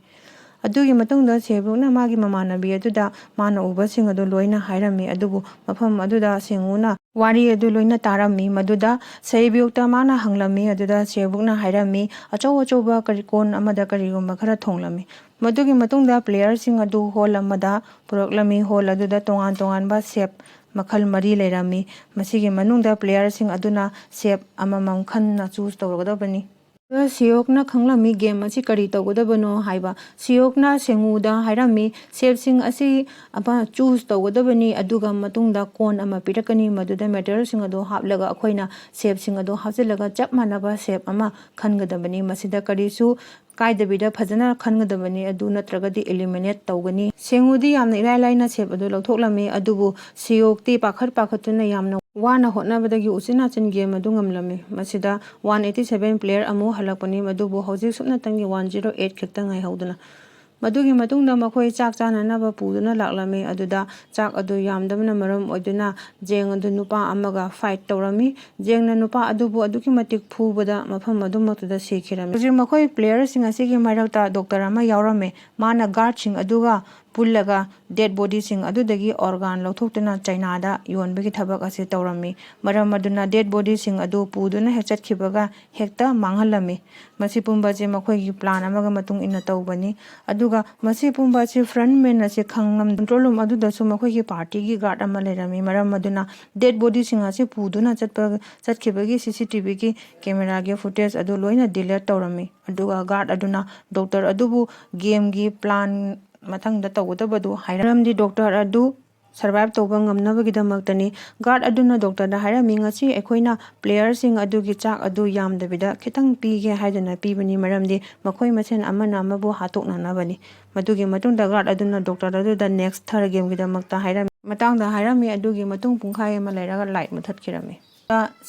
ꯑꯗꯨꯒꯤ ꯃꯇꯨꯡꯗ ꯁꯦꯕꯤꯌꯣꯛꯅ ꯃꯥꯒꯤ ꯃꯃꯥꯟꯅꯕꯤ ꯑꯗꯨꯗ ꯃꯥꯅ ꯎꯕꯁꯤꯡ ꯑꯗꯨ ꯂꯣꯏꯅ ꯍꯥꯏꯔꯝꯃꯤ, ꯑꯗꯨꯕꯨ ꯃꯐꯝ ꯑꯗꯨꯗ ꯁꯤꯡꯎꯅ ꯋꯥꯔꯤ ꯑꯗꯨ ꯂꯣꯏꯅ ꯇꯥꯔꯝꯃꯤ꯫ ꯃꯗꯨꯗ ꯁꯦꯕꯤꯌꯣꯛꯇ ꯃꯥꯅ ꯍꯪꯂꯝꯃꯤ, ꯑꯗꯨꯗ ꯁꯦꯕꯤꯌꯣꯛꯅ ꯍꯥꯏꯔꯝꯃꯤ, ꯑꯆꯧ ꯑꯆꯧꯕ ꯀꯔꯤ, ꯀꯣꯟ ꯑꯃꯗ ꯀꯔꯤꯒꯨꯝꯕ ꯈꯔ ꯊꯣꯡꯂꯝꯃꯤ꯫ ꯃꯗꯨꯒꯤ ꯃꯇꯨꯡꯗ playerꯁꯤꯡ ꯑꯗꯨ hall ꯑꯃꯗ ꯄꯨꯔꯛꯂꯝꯃꯤ꯫ Hall ꯑꯗꯨꯗ ꯇꯣꯉꯥꯟ ꯇꯣꯉꯥꯟꯕ shape ꯃꯈꯜ ꯃꯔꯤ ꯂꯩꯔꯝꯃꯤ꯫ ꯃꯁꯤꯒꯤ ꯃꯅꯨꯡꯗ playerꯁꯤꯡ ꯑꯗꯨꯅ shape ꯑꯃꯃꯝ ꯈꯟꯅ choose ꯇꯧꯔꯒꯗꯕꯅꯤ꯫ ꯁꯤꯌꯣꯛꯅ ꯈꯪꯂꯝꯃꯤ ꯒꯦꯝ ꯑꯁꯤ ꯀꯔꯤ ꯇꯧꯒꯗꯕꯅꯣ ꯍꯥꯏꯕ꯫ ꯁꯤꯌꯣꯛꯅ ꯁꯦꯡꯉꯨꯗ ꯍꯥꯏꯔꯝꯃꯤ, ꯁꯦꯞꯁꯤꯡ ꯑꯁꯤ ꯑꯃ ꯆꯨꯁ ꯇꯧꯒꯗꯕꯅꯤ, ꯑꯗꯨꯒ ꯃꯇꯨꯡꯗ ꯀꯣꯟ ꯑꯃ ꯄꯤꯔꯛꯀꯅꯤ, ꯃꯗꯨꯗ ꯃꯦꯇꯔꯤꯌꯦꯜꯁꯤꯡ ꯑꯗꯨ ꯍꯥꯞꯂꯒ ꯑꯩꯈꯣꯏꯅ ꯁꯦꯞꯁꯤꯡ ꯑꯗꯨ ꯍꯥꯞꯆꯤꯜꯂꯒ ꯆꯞ ꯃꯥꯟꯅꯕ ꯁꯦꯞ ꯑꯃ ꯈꯟꯒꯗꯕꯅꯤ꯫ ꯃꯁꯤꯗ ꯀꯔꯤꯁꯨ ꯀꯥꯏꯗꯕꯤꯗ ꯐꯖꯅ ꯈꯟꯒꯗꯕꯅꯤ, ꯑꯗꯨ ꯅꯠꯇ꯭ꯔꯒꯗꯤ ꯏꯂꯤꯃꯤꯅꯦꯠ ꯇꯧꯒꯅꯤ꯫ ꯁꯦꯡꯉꯨꯗꯤ ꯌꯥꯝꯅ ꯏꯔꯥꯏ ꯂꯥꯏꯅ ꯁꯦꯞ ꯑꯗꯨ ꯂꯧꯊꯣꯛꯂꯝꯃꯤ, ꯑꯗꯨꯕꯨ ꯁꯤꯌꯣꯛꯇꯤ ꯄꯥꯈꯠ ꯄꯥꯈꯠꯇꯨꯅ ꯌꯥꯝꯅ ꯋꯥꯅ ꯍꯣꯠꯅꯕꯗꯒꯤ ꯎꯆꯤꯟ ꯅꯥꯆꯤꯟ ꯒꯦꯝ ꯑꯗꯨ ꯉꯝꯂꯝꯃꯤ꯫ ꯃꯁꯤꯗ ꯋꯥꯟ ꯑꯩꯠꯇꯤ ꯁꯚꯦꯟ ꯄ꯭ꯂꯦꯌꯔ ꯑꯃꯨꯛ ꯍꯜꯂꯛꯄꯅꯤ, ꯑꯗꯨꯕꯨ ꯍꯧꯖꯤꯛ ꯁꯨꯞꯅꯇꯪꯒꯤ ꯋꯥꯟ ꯖꯤꯔꯣ ꯑꯩꯠ ꯈꯛꯇ ꯉꯥꯏꯍꯧꯗꯨꯅ꯫ ꯃꯗꯨꯒꯤ ꯃꯇꯨꯡꯗ ꯃꯈꯣꯏ ꯆꯥꯛ ꯆꯥꯅꯅꯕ ꯄꯨꯗꯨꯅ ꯂꯥꯛꯂꯝꯃꯤ꯫ ꯑꯗꯨꯗ ꯆꯥꯛ ꯑꯗꯨ ꯌꯥꯝꯗꯕꯅ ꯃꯔꯝ ꯑꯣꯏꯗꯨꯅ ꯖꯦꯡ ꯑꯗꯨ ꯅꯨꯄꯥ ꯑꯃꯒ ꯐꯥꯏꯠ ꯇꯧꯔꯝꯃꯤ꯫ ꯖꯦꯡꯅ ꯅꯨꯄꯥ ꯑꯗꯨꯕꯨ ꯑꯗꯨꯛꯀꯤ ꯃꯇꯤꯛ ꯐꯨꯕꯗ ꯃꯐꯝ ꯑꯗꯨꯃꯛꯇꯨꯗ ꯁꯤꯈꯤꯔꯝꯃꯤ꯫ ꯍꯧꯖꯤꯛ ꯃꯈꯣꯏ ꯄ꯭ꯂꯦꯌꯔꯁꯤꯡ ꯑꯁꯤꯒꯤ ꯃꯔꯛꯇ ꯗꯣꯛꯇꯔ ꯑꯃ ꯌꯥꯎꯔꯝꯃꯤ꯫ ꯃꯥꯅ ꯒꯥꯔꯗꯁꯤꯡ ꯑꯗꯨꯒ ꯄꯨꯜꯂꯒ ꯗꯦꯗ ꯕꯣꯗꯤꯁꯤꯡ ꯑꯗꯨꯗꯒꯤ ꯑꯣꯔꯒꯥꯟ ꯂꯧꯊꯣꯛꯇꯨꯅ ꯆꯥꯏꯅꯥꯗ ꯌꯣꯟꯕꯒꯤ ꯊꯕꯛ ꯑꯁꯤ ꯇꯧꯔꯝꯃꯤ꯫ ꯃꯔꯝ ꯑꯗꯨꯅ ꯗꯦꯗ ꯕꯣꯗꯤꯁꯤꯡ ꯑꯗꯨ ꯄꯨꯗꯨꯅ ꯍꯦꯛ ꯆꯠꯈꯤꯕꯒ ꯍꯦꯛꯇ ꯃꯥꯡꯍꯜꯂꯝꯃꯤ꯫ ꯃꯁꯤ ꯄꯨꯝꯕ ꯑꯁꯤ ꯃꯈꯣꯏꯒꯤ ꯄ꯭ꯂꯥꯟ ꯑꯃꯒ ꯃꯇꯨꯡ ꯏꯟꯅ ꯇꯧꯕꯅꯤ꯫ ꯑꯗꯨꯒ ꯃꯁꯤ ꯄꯨꯝꯕ ꯑꯁꯤ ꯐ꯭ꯔꯟ ꯃꯦꯟ ꯑꯁꯤ ꯈꯪꯂꯝ-, ꯀꯟꯇ꯭ꯔꯣꯜ ꯔꯨꯝ ꯑꯗꯨꯗꯁꯨ ꯃꯈꯣꯏꯒꯤ ꯄꯥꯔꯇꯤꯒꯤ ꯒꯥꯔꯗ ꯑꯃ ꯂꯩꯔꯝꯃꯤ꯫ ꯃꯔꯝ ꯑꯗꯨꯅ ꯗꯦꯗ ꯕꯣꯗꯤꯁꯤꯡ ꯑꯁꯤ ꯄꯨꯗꯨꯅ ꯆꯠꯄ, ꯆꯠꯈꯤꯕꯒꯤ ꯁꯤ ꯁꯤ ꯇꯤ ꯚꯤꯒꯤ ꯀꯦꯃꯦꯔꯥꯒꯤ ꯐꯨꯇꯦꯖ ꯑꯗꯨ ꯂꯣꯏꯅ ꯗꯤꯂꯦꯠ ꯇꯧꯔꯝꯃꯤ꯫ ꯑꯗꯨꯒ ꯒꯥꯔꯗ ꯑꯗꯨꯅ ꯗꯣꯛꯇꯔ ꯑꯗꯨꯕꯨ ꯒꯦꯝꯒꯤ ꯄ꯭ꯂꯥꯟ ꯃꯊꯪꯗ ꯇꯧꯒꯗꯕꯗꯨ ꯍꯥꯏꯔꯝꯗꯤ ꯗꯣꯛꯇꯔ ꯑꯗꯨ ꯁꯔꯚꯥꯏꯚ ꯇꯧꯕ ꯉꯝꯅꯕꯒꯤꯗꯃꯛꯇꯅꯤ꯫ ꯒꯥꯔꯗ ꯑꯗꯨꯅ ꯗꯣꯛꯇꯔꯗ ꯍꯥꯏꯔꯝꯃꯤ, "ꯉꯁꯤ ꯑꯩꯈꯣꯏꯅ ꯄ꯭ꯂꯦꯌꯔꯁꯤꯡ ꯑꯗꯨꯒꯤ ꯆꯥꯛ ꯑꯗꯨ ꯌꯥꯝꯗꯕꯤꯗ ꯈꯤꯇꯪ ꯄꯤꯒꯦ ꯍꯥꯏꯗꯨꯅ ꯄꯤꯕꯅꯤ, ꯃꯔꯝꯗꯤ ꯃꯈꯣꯏ ꯃꯁꯦꯟ ꯑꯃꯅ ꯑꯃꯕꯨ ꯍꯥꯠꯇꯣꯛꯅꯅꯕꯅꯤ"꯫ ꯃꯗꯨꯒꯤ ꯃꯇꯨꯡꯗ ꯒꯥꯔꯗ ꯑꯗꯨꯅ ꯗꯣꯛꯇꯔ ꯑꯗꯨꯗ ꯅꯦꯛꯁ ꯊꯔ ꯒꯦꯝꯒꯤꯗꯃꯛꯇ ꯍꯥꯏꯔꯝꯃꯤ, ꯃꯇꯥꯡꯗ ꯍꯥꯏꯔꯝꯃꯤ꯫ ꯑꯗꯨꯒꯤ ꯃꯇꯨꯡ ꯄꯨꯡꯈꯥꯏ ꯑꯃ ꯂꯩꯔꯒ ꯂꯥꯏꯠ ꯃꯨꯊꯠꯈꯤꯔꯝꯃꯤ꯫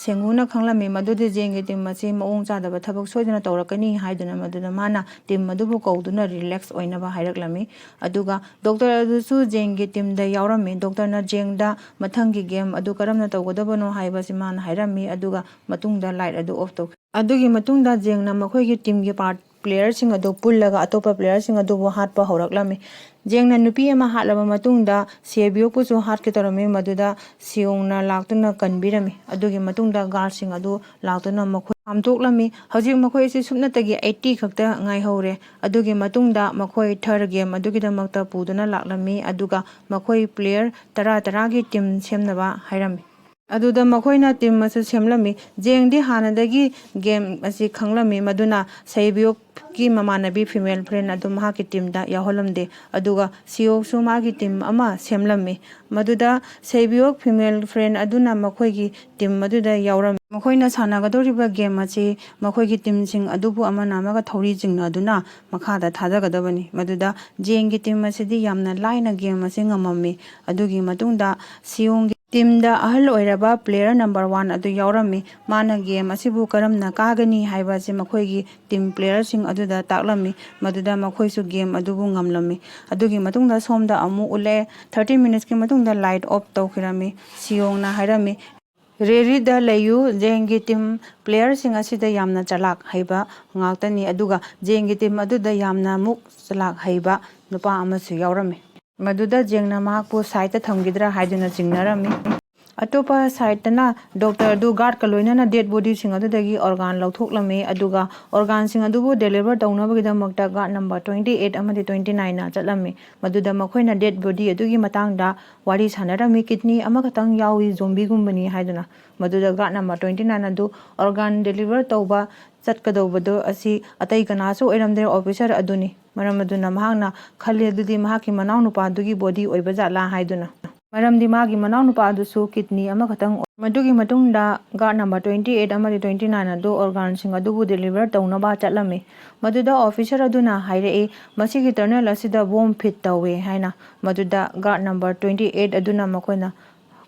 ꯁꯦꯡꯉꯨꯅ ꯈꯪꯂꯝꯃꯤ ꯃꯗꯨꯗꯤ ꯖꯦꯡꯒꯤ ꯇꯤꯝ ꯑꯁꯤ ꯃꯑꯣꯡ ꯆꯥꯗꯕ ꯊꯕꯛ ꯁꯣꯏꯗꯅ ꯇꯧꯔꯛꯀꯅꯤ ꯍꯥꯏꯗꯨꯅ, ꯃꯗꯨꯗ ꯃꯥꯅ ꯇꯤꯝ ꯑꯗꯨꯕꯨ ꯀꯧꯗꯨꯅ ꯔꯤꯂꯦꯛꯁ ꯑꯣꯏꯅꯕ ꯍꯥꯏꯔꯛꯂꯝꯃꯤ꯫ ꯑꯗꯨꯒ ꯗꯣꯛꯇꯔ ꯑꯗꯨꯁꯨ ꯖꯦꯡꯒꯤ ꯇꯤꯝꯗ ꯌꯥꯎꯔꯝꯃꯤ꯫ ꯗꯣꯛꯇꯔꯅ ꯖꯦꯡꯗ ꯃꯊꯪꯒꯤ ꯒꯦꯝ ꯑꯗꯨ ꯀꯔꯝꯅ ꯇꯧꯒꯗꯕꯅꯣ ꯍꯥꯏꯕꯁꯤ ꯃꯥꯅ ꯍꯥꯏꯔꯝꯃꯤ, ꯑꯗꯨꯒ ꯃꯇꯨꯡꯗ ꯂꯥꯏꯠ ꯑꯗꯨ ꯑꯣꯐ ꯇꯧꯈꯤ꯫ ꯑꯗꯨꯒꯤ ꯃꯇꯨꯡꯗ ꯖꯦꯡꯅ ꯃꯈꯣꯏꯒꯤ ꯇꯤꯝꯒꯤ ꯄꯥꯔꯠ, ꯄ꯭ꯂꯦꯌꯔꯁꯤꯡ ꯑꯗꯨ ꯄꯨꯜꯂꯒ ꯑꯇꯣꯞꯄ ꯄ꯭ꯂꯦꯌꯔꯁꯤꯡ ꯑꯗꯨꯕꯨ ꯍꯥꯠꯄ ꯍꯧꯔꯛꯂꯝꯃꯤ꯫ ꯖꯦꯡꯅ ꯅꯨꯄꯤ ꯑꯃ ꯍꯥꯠꯂꯕ ꯃꯇꯨꯡꯗ ꯁꯦꯕꯤꯌꯣꯛꯄꯨꯁꯨ ꯍꯥꯠꯀꯦ ꯇꯧꯔꯝꯃꯤ, ꯃꯗꯨꯗ ꯁꯤꯌꯣꯡꯅ ꯂꯥꯛꯇꯨꯅ ꯀꯟꯕꯤꯔꯝꯃꯤ꯫ ꯑꯗꯨꯒꯤ ꯃꯇꯨꯡꯗ ꯒꯥꯔꯗꯁꯤꯡ ꯑꯗꯨ ꯂꯥꯛꯇꯨꯅ ꯃꯈꯣꯏ ꯍꯥꯝꯗꯣꯛꯂꯝꯃꯤ꯫ ꯍꯧꯖꯤꯛ ꯃꯈꯣꯏ ꯑꯁꯤ ꯁꯨꯞꯅꯇꯒꯤ ꯑꯩꯠꯇꯤ ꯈꯛꯇ ꯉꯥꯏꯍꯧꯔꯦ꯫ ꯑꯗꯨꯒꯤ ꯃꯇꯨꯡꯗ ꯃꯈꯣꯏ ꯊꯔ ꯒꯦꯝ ꯑꯗꯨꯒꯤꯗꯃꯛꯇ ꯄꯨꯗꯨꯅ ꯂꯥꯛꯂꯝꯃꯤ, ꯑꯗꯨꯒ ꯃꯈꯣꯏ ꯄ꯭ꯂꯦꯌꯔ ꯇꯔꯥ ꯇꯔꯥꯒꯤ ꯇꯤꯝ ꯁꯦꯝꯅꯕ ꯍꯥꯏꯔꯝꯃꯤ꯫ ꯑꯗꯨꯗ ꯃꯈꯣꯏꯅ ꯇꯤꯝ ꯑꯃꯁꯨ ꯁꯦꯝꯂꯝꯃꯤ꯫ ꯖꯦꯡꯗꯤ ꯍꯥꯟꯅꯗꯒꯤ ꯒꯦꯝ ꯑꯁꯤ ꯈꯪꯂꯝꯃꯤ, ꯃꯗꯨꯅ ꯁꯩꯕꯤꯌꯣꯛꯀꯤ ꯃꯃꯥꯟꯅꯕꯤ ꯐꯤꯃꯦꯜ ꯐ꯭ꯔꯦꯟ ꯑꯗꯨ ꯃꯍꯥꯛꯀꯤ ꯇꯤꯝꯗ ꯌꯥꯎꯍꯜꯂꯝꯗꯦ꯫ ꯑꯗꯨꯒ ꯁꯤꯌꯣꯛꯁꯨ ꯃꯥꯒꯤ ꯇꯤꯝ ꯑꯃ ꯁꯦꯝꯂꯝꯃꯤ꯫ ꯃꯗꯨꯗ ꯁꯩꯕꯤꯌꯣꯛ ꯐꯤꯃꯦꯜ ꯐ꯭ꯔꯦꯟ ꯑꯗꯨꯅ ꯃꯈꯣꯏꯒꯤ ꯇꯤꯝ ꯑꯗꯨꯗ ꯌꯥꯎꯔꯝꯃꯤ꯫ ꯃꯈꯣꯏꯅ ꯁꯥꯟꯅꯒꯗꯧꯔꯤꯕ ꯒꯦꯝ ꯑꯁꯤ ꯃꯈꯣꯏꯒꯤ ꯇꯤꯝꯁꯤꯡ ꯑꯗꯨꯕꯨ ꯑꯃꯅ ꯑꯃꯒ ꯊꯧꯔꯤ ꯆꯤꯡꯅꯗꯨꯅ ꯃꯈꯥꯗ ꯊꯥꯗꯒꯗꯕꯅꯤ꯫ ꯃꯗꯨꯗ ꯖꯦꯡꯒꯤ ꯇꯤꯝ ꯑꯁꯤꯗꯤ ꯌꯥꯝꯅ ꯂꯥꯏꯅ ꯒꯦꯝ ꯑꯁꯤ ꯉꯝꯃꯝꯃꯤ꯫ ꯑꯗꯨꯒꯤ ꯃꯇꯨꯡꯗ ꯁꯤꯌꯣꯡꯒꯤ ꯇꯤꯝꯗ ꯑꯍꯜ ꯑꯣꯏꯔꯕ ꯄ꯭ꯂꯦꯌꯔ ꯅꯝꯕꯔ ꯋꯥꯟ ꯑꯗꯨ ꯌꯥꯎꯔꯝꯃꯤ꯫ ꯃꯥꯅ ꯒꯦꯝ ꯑꯁꯤꯕꯨ ꯀꯔꯝꯅ ꯀꯥꯒꯅꯤ ꯍꯥꯏꯕ ꯑꯁꯤ ꯃꯈꯣꯏꯒꯤ ꯇꯤꯝ ꯄ꯭ꯂꯦꯌꯔꯁꯤꯡ ꯑꯗꯨꯗ ꯇꯥꯛꯂꯝꯃꯤ꯫ ꯃꯗꯨꯗ ꯃꯈꯣꯏꯁꯨ ꯒꯦꯝ ꯑꯗꯨꯕꯨ ꯉꯝꯂꯝꯃꯤ꯫ ꯑꯗꯨꯒꯤ ꯃꯇꯨꯡꯗ ꯁꯣꯝꯗ ꯑꯃꯨꯛ ꯎꯠꯂꯛꯑꯦ꯫ ꯊꯥꯔꯇꯤ ꯃꯤꯅꯤꯠꯁꯀꯤ ꯃꯇꯨꯡꯗ ꯂꯥꯏꯠ ꯑꯣꯐ ꯇꯧꯈꯤꯔꯝꯃꯤ꯫ ꯁꯤꯌꯣꯡꯅ ꯍꯥꯏꯔꯝꯃꯤ, "ꯔꯦꯗꯤꯗ ꯂꯩꯌꯨ, ꯖꯦꯡꯒꯤ ꯇꯤꯝ ꯄ꯭ꯂꯦꯌꯔꯁꯤꯡ ꯑꯁꯤꯗ ꯌꯥꯝꯅ ꯆꯂꯥꯛ ꯍꯩꯕ ꯉꯥꯛꯇꯅꯤ, ꯑꯗꯨꯒ ꯖꯦꯡꯒꯤ ꯇꯤꯝ ꯑꯗꯨꯗ ꯌꯥꯝꯅ ꯑꯃꯨꯛ ꯆꯂꯥꯛ ꯍꯩꯕ ꯅꯨꯄꯥ ꯑꯃꯁꯨ ꯌꯥꯎꯔꯝꯃꯤ꯫ ꯃꯗꯨꯗ ꯖꯦꯡꯅ ꯃꯍꯥꯛꯄꯨ ꯁꯥꯏꯠꯇ ꯊꯝꯈꯤꯗ꯭ꯔꯥ ꯍꯥꯏꯗꯨꯅ ꯆꯤꯡꯅꯔꯝꯃꯤ"꯫ ꯑꯇꯣꯞꯄ ꯁꯥꯏꯠꯇꯅ ꯗꯣꯛꯇꯔ ꯑꯗꯨ ꯒꯥꯔꯗꯀ ꯂꯣꯏꯅꯅ ꯗꯦꯗ ꯕꯣꯗꯤꯁꯤꯡ ꯑꯗꯨꯗꯒꯤ ꯑꯣꯔꯒꯥꯟ ꯂꯧꯊꯣꯛꯂꯝꯃꯤ, ꯑꯗꯨꯒ ꯑꯣꯔꯒꯥꯟꯁꯤꯡ ꯑꯗꯨꯕꯨ ꯗꯦꯂꯤꯚꯔ ꯇꯧꯅꯕꯒꯤꯗꯃꯛꯇ ꯒꯥꯔꯗ ꯅꯝꯕꯔ ꯇ꯭ꯋꯦꯟꯇꯤ ꯑꯩꯠ ꯑꯃꯗꯤ ꯇ꯭ꯋꯦꯟꯇꯤ ꯅꯥꯏꯟꯅ ꯆꯠꯂꯝꯃꯤ꯫ ꯃꯗꯨꯗ ꯃꯈꯣꯏꯅ ꯗꯦꯗ ꯕꯣꯗꯤ ꯑꯗꯨꯒꯤ ꯃꯇꯥꯡꯗ ꯋꯥꯔꯤ ꯁꯥꯟꯅꯔꯝꯃꯤ, "ꯀꯤꯗꯅꯤ ꯑꯃꯈꯛꯇꯪ ꯌꯥꯎꯏ, ꯖꯣꯝꯕꯤꯒꯨꯝꯕꯅꯤ" ꯍꯥꯏꯗꯨꯅ꯫ ꯃꯗꯨꯗ ꯒꯥꯔꯗ ꯅꯝꯕꯔ ꯇ꯭ꯋꯦꯟꯇꯤ ꯅꯥꯏꯟ ꯑꯗꯨ ꯑꯣꯔꯒꯥꯟ ꯗꯦꯂꯤꯚꯔ ꯇꯧꯕ ꯆꯠꯀꯗꯧꯕꯗꯨ ꯑꯁꯤ ꯑꯇꯩ ꯀꯅꯥꯁꯨ ꯑꯣꯏꯔꯝꯗ꯭ꯔꯦ, ꯑꯣꯐꯤꯁꯥꯔ ꯑꯗꯨꯅꯤ꯫ ꯃꯔꯝ ꯑꯗꯨꯅ ꯃꯍꯥꯛꯅ ꯈꯜꯂꯤ, ꯑꯗꯨꯗꯤ ꯃꯍꯥꯛꯀꯤ ꯃꯅꯥꯎꯅꯨꯄꯥ ꯑꯗꯨꯒꯤ ꯕꯣꯗꯤ ꯑꯣꯏꯕ ꯖꯥꯠꯂꯥ ꯍꯥꯏꯗꯨꯅ꯫ ꯃꯔꯝꯗꯤ ꯃꯥꯒꯤ ꯃꯅꯥꯎꯅꯨꯄꯥ ꯑꯗꯨꯁꯨ ꯀꯤꯗꯅꯤ ꯑꯃꯈꯛꯇꯪ ꯑꯣꯏ꯫ ꯃꯗꯨꯒꯤ ꯃꯇꯨꯡꯗ ꯒꯥꯔꯗ ꯅꯝꯕꯔ ꯇ꯭ꯋꯦꯟꯇꯤ ꯑꯩꯠ ꯑꯃꯗꯤ ꯇ꯭ꯋꯦꯟꯇꯤ ꯅꯥꯏꯟ ꯑꯗꯨ ꯑꯣꯔꯒꯥꯟꯁꯤꯡ ꯑꯗꯨꯕꯨ ꯗꯦꯂꯤꯚꯔ ꯇꯧꯅꯕ ꯆꯠꯂꯝꯃꯤ꯫ ꯃꯗꯨꯗ ꯑꯣꯐꯤꯁꯥꯔ ꯑꯗꯨꯅ ꯍꯥꯏꯔꯛꯏ, "ꯃꯁꯤꯒꯤ ꯇꯔꯅꯦꯜ ꯑꯁꯤꯗ ꯕꯣꯝ ꯐꯤꯠ ꯇꯧꯋꯦ" ꯍꯥꯏꯅ꯫ ꯃꯗꯨꯗ ꯒꯥꯔꯗ ꯅꯝꯕꯔ ꯇ꯭ꯋꯦꯟꯇꯤ ꯑꯩꯠ ꯑꯗꯨꯅ ꯃꯈꯣꯏꯅ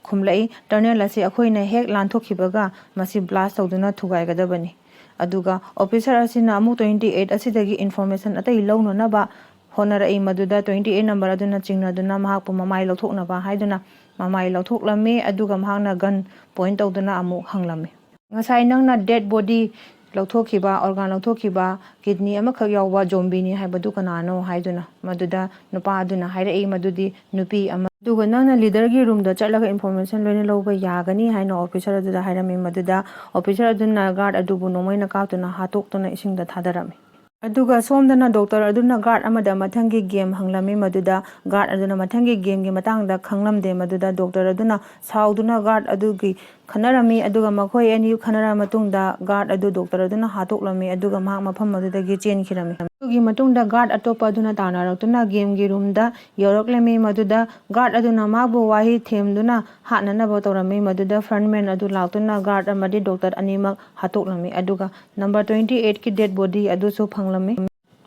ꯈꯨꯝꯂꯛꯏ, "ꯇꯔꯅꯦꯜ ꯑꯁꯤ ꯑꯩꯈꯣꯏꯅ ꯍꯦꯛ ꯂꯥꯟꯊꯣꯛꯈꯤꯕꯒ ꯃꯁꯤ ꯕ꯭ꯂꯥꯁ ꯇꯧꯗꯨꯅ ꯊꯨꯒꯥꯏꯒꯗꯕꯅꯤ"꯫ ꯑꯗꯨꯒ ꯑꯣꯐꯤꯁꯥꯔ ꯑꯁꯤꯅ ꯑꯃꯨꯛ ꯇ꯭ꯋꯦꯟꯇꯤ ꯑꯩꯠ ꯑꯁꯤꯗꯒꯤ ꯏꯟꯐꯣꯔꯃꯦꯁꯟ ꯑꯇꯩ ꯂꯧꯅꯅꯕ ꯍꯣꯠꯅꯔꯛꯏ꯫ ꯃꯗꯨꯗ ꯇ꯭ꯋꯦꯟꯇꯤ ꯑꯩꯠ ꯅꯝꯕꯔ ꯑꯗꯨꯅ ꯆꯤꯡꯅꯗꯨꯅ ꯃꯍꯥꯛꯄꯨ ꯃꯃꯥꯏ ꯂꯧꯊꯣꯛꯅꯕ ꯍꯥꯏꯗꯨꯅ ꯃꯃꯥꯏ ꯂꯧꯊꯣꯛꯂꯝꯃꯤ꯫ ꯑꯗꯨꯒ ꯃꯍꯥꯛꯅ ꯒꯟ ꯄꯣꯏꯟ ꯇꯧꯗꯨꯅ ꯑꯃꯨꯛ ꯍꯪꯂꯝꯃꯤ, "ꯉꯁꯥꯏ ꯅꯪꯅ ꯗꯦꯗ ꯕꯣꯗꯤ ꯂꯧꯊꯣꯛꯈꯤꯕ, ꯑꯣꯔꯒꯥꯟ ꯂꯧꯊꯣꯛꯈꯤꯕ, ꯀꯤꯗꯅꯤ ꯑꯃꯈꯛ ꯌꯥꯎꯕ ꯖꯣꯝꯕꯤꯅꯤ ꯍꯥꯏꯕꯗꯨ ꯀꯅꯥꯅꯣ?" ꯍꯥꯏꯗꯨꯅ꯫ ꯃꯗꯨꯗ ꯅꯨꯄꯥ ꯑꯗꯨꯅ ꯍꯥꯏꯔꯛꯏ, "ꯃꯗꯨꯗꯤ ꯅꯨꯄꯤ ꯑꯃ"꯫ ꯑꯗꯨꯒ "ꯅꯪꯅ ꯂꯤꯗꯔꯒꯤ ꯔꯨꯝꯗ ꯆꯠꯂꯒ ꯏꯟꯐꯣꯔꯃꯦꯁꯟ ꯂꯣꯏꯅ ꯂꯧꯕ ꯌꯥꯒꯅꯤ" ꯍꯥꯏꯅ ꯑꯣꯐꯤꯁꯥꯔ ꯑꯗꯨꯗ ꯍꯥꯏꯔꯝꯃꯤ꯫ ꯃꯗꯨꯗ ꯑꯣꯐꯤꯁꯥꯔ ꯑꯗꯨꯅ ꯒꯥꯔꯗ ꯑꯗꯨꯕꯨ ꯅꯣꯡꯃꯩꯅ ꯀꯥꯞꯇꯨꯅ ꯍꯥꯠꯇꯣꯛꯇꯨꯅ ꯏꯁꯤꯡꯗ ꯊꯥꯗꯔꯝꯃꯤ꯫ ꯑꯗꯨꯒ ꯁꯣꯝꯗꯅ ꯗꯣꯛꯇꯔ ꯑꯗꯨꯅ ꯒꯥꯔꯗ ꯑꯃꯗ ꯃꯊꯪꯒꯤ ꯒꯦꯝ ꯍꯪꯂꯝꯃꯤ꯫ ꯃꯗꯨꯗ ꯒꯥꯔꯗ ꯑꯗꯨꯅ ꯃꯊꯪꯒꯤ ꯒꯦꯝꯒꯤ ꯃꯇꯥꯡꯗ ꯈꯪꯂꯝꯗꯦ꯫ ꯃꯗꯨꯗ ꯗꯣꯛꯇꯔ ꯑꯗꯨꯅ ꯁꯥꯎꯗꯨꯅ ꯒꯥꯔꯗ ꯑꯗꯨꯒꯤ ꯈꯟꯅꯔꯝꯃꯤ꯫ ꯑꯗꯨꯒ ꯃꯈꯣꯏ ꯑꯅꯤ ꯈꯟꯅꯔꯕ ꯃꯇꯨꯡꯗ ꯒꯥꯔꯗ ꯑꯗꯨ ꯗꯣꯛꯇꯔ ꯑꯗꯨꯅ ꯍꯥꯠꯇꯣꯛꯂꯝꯃꯤ꯫ ꯑꯗꯨꯒ ꯃꯍꯥꯛ ꯃꯐꯝ ꯑꯗꯨꯗꯒꯤ ꯆꯦꯟꯈꯤꯔꯝꯃꯤ꯫ ꯑꯗꯨꯒꯤ ꯃꯇꯨꯡꯗ ꯒꯥꯔꯗ ꯑꯇꯣꯞꯄ ꯑꯗꯨꯅ ꯇꯥꯟꯅꯔꯛꯇꯨꯅ ꯒꯦꯝꯒꯤ ꯔꯨꯝꯗ ꯌꯧꯔꯛꯂꯝꯃꯤ꯫ ꯃꯗꯨꯗ ꯒꯥꯔꯗ ꯑꯗꯨꯅ ꯃꯥꯕꯨ ꯋꯥꯍꯩ ꯊꯦꯝꯗꯨꯅ ꯍꯥꯠꯅꯅꯕ ꯇꯧꯔꯝꯃꯤ꯫ ꯃꯗꯨꯗ ꯐ꯭ꯔꯟꯃꯦꯟ ꯑꯗꯨ ꯂꯥꯛꯇꯨꯅ ꯒꯥꯔꯗ ꯑꯃꯗꯤ ꯗꯣꯛꯇꯔ ꯑꯅꯤꯃꯛ ꯍꯥꯠꯇꯣꯛꯂꯝꯃꯤ꯫ ꯑꯗꯨꯒ ꯅꯝꯕꯔ ꯇ꯭ꯋꯦꯟꯇꯤ ꯑꯩꯠꯀꯤ ꯗꯦꯗ ꯕꯣꯗꯤ ꯑꯗꯨꯁꯨ ꯐꯪꯂꯝꯃꯤ꯫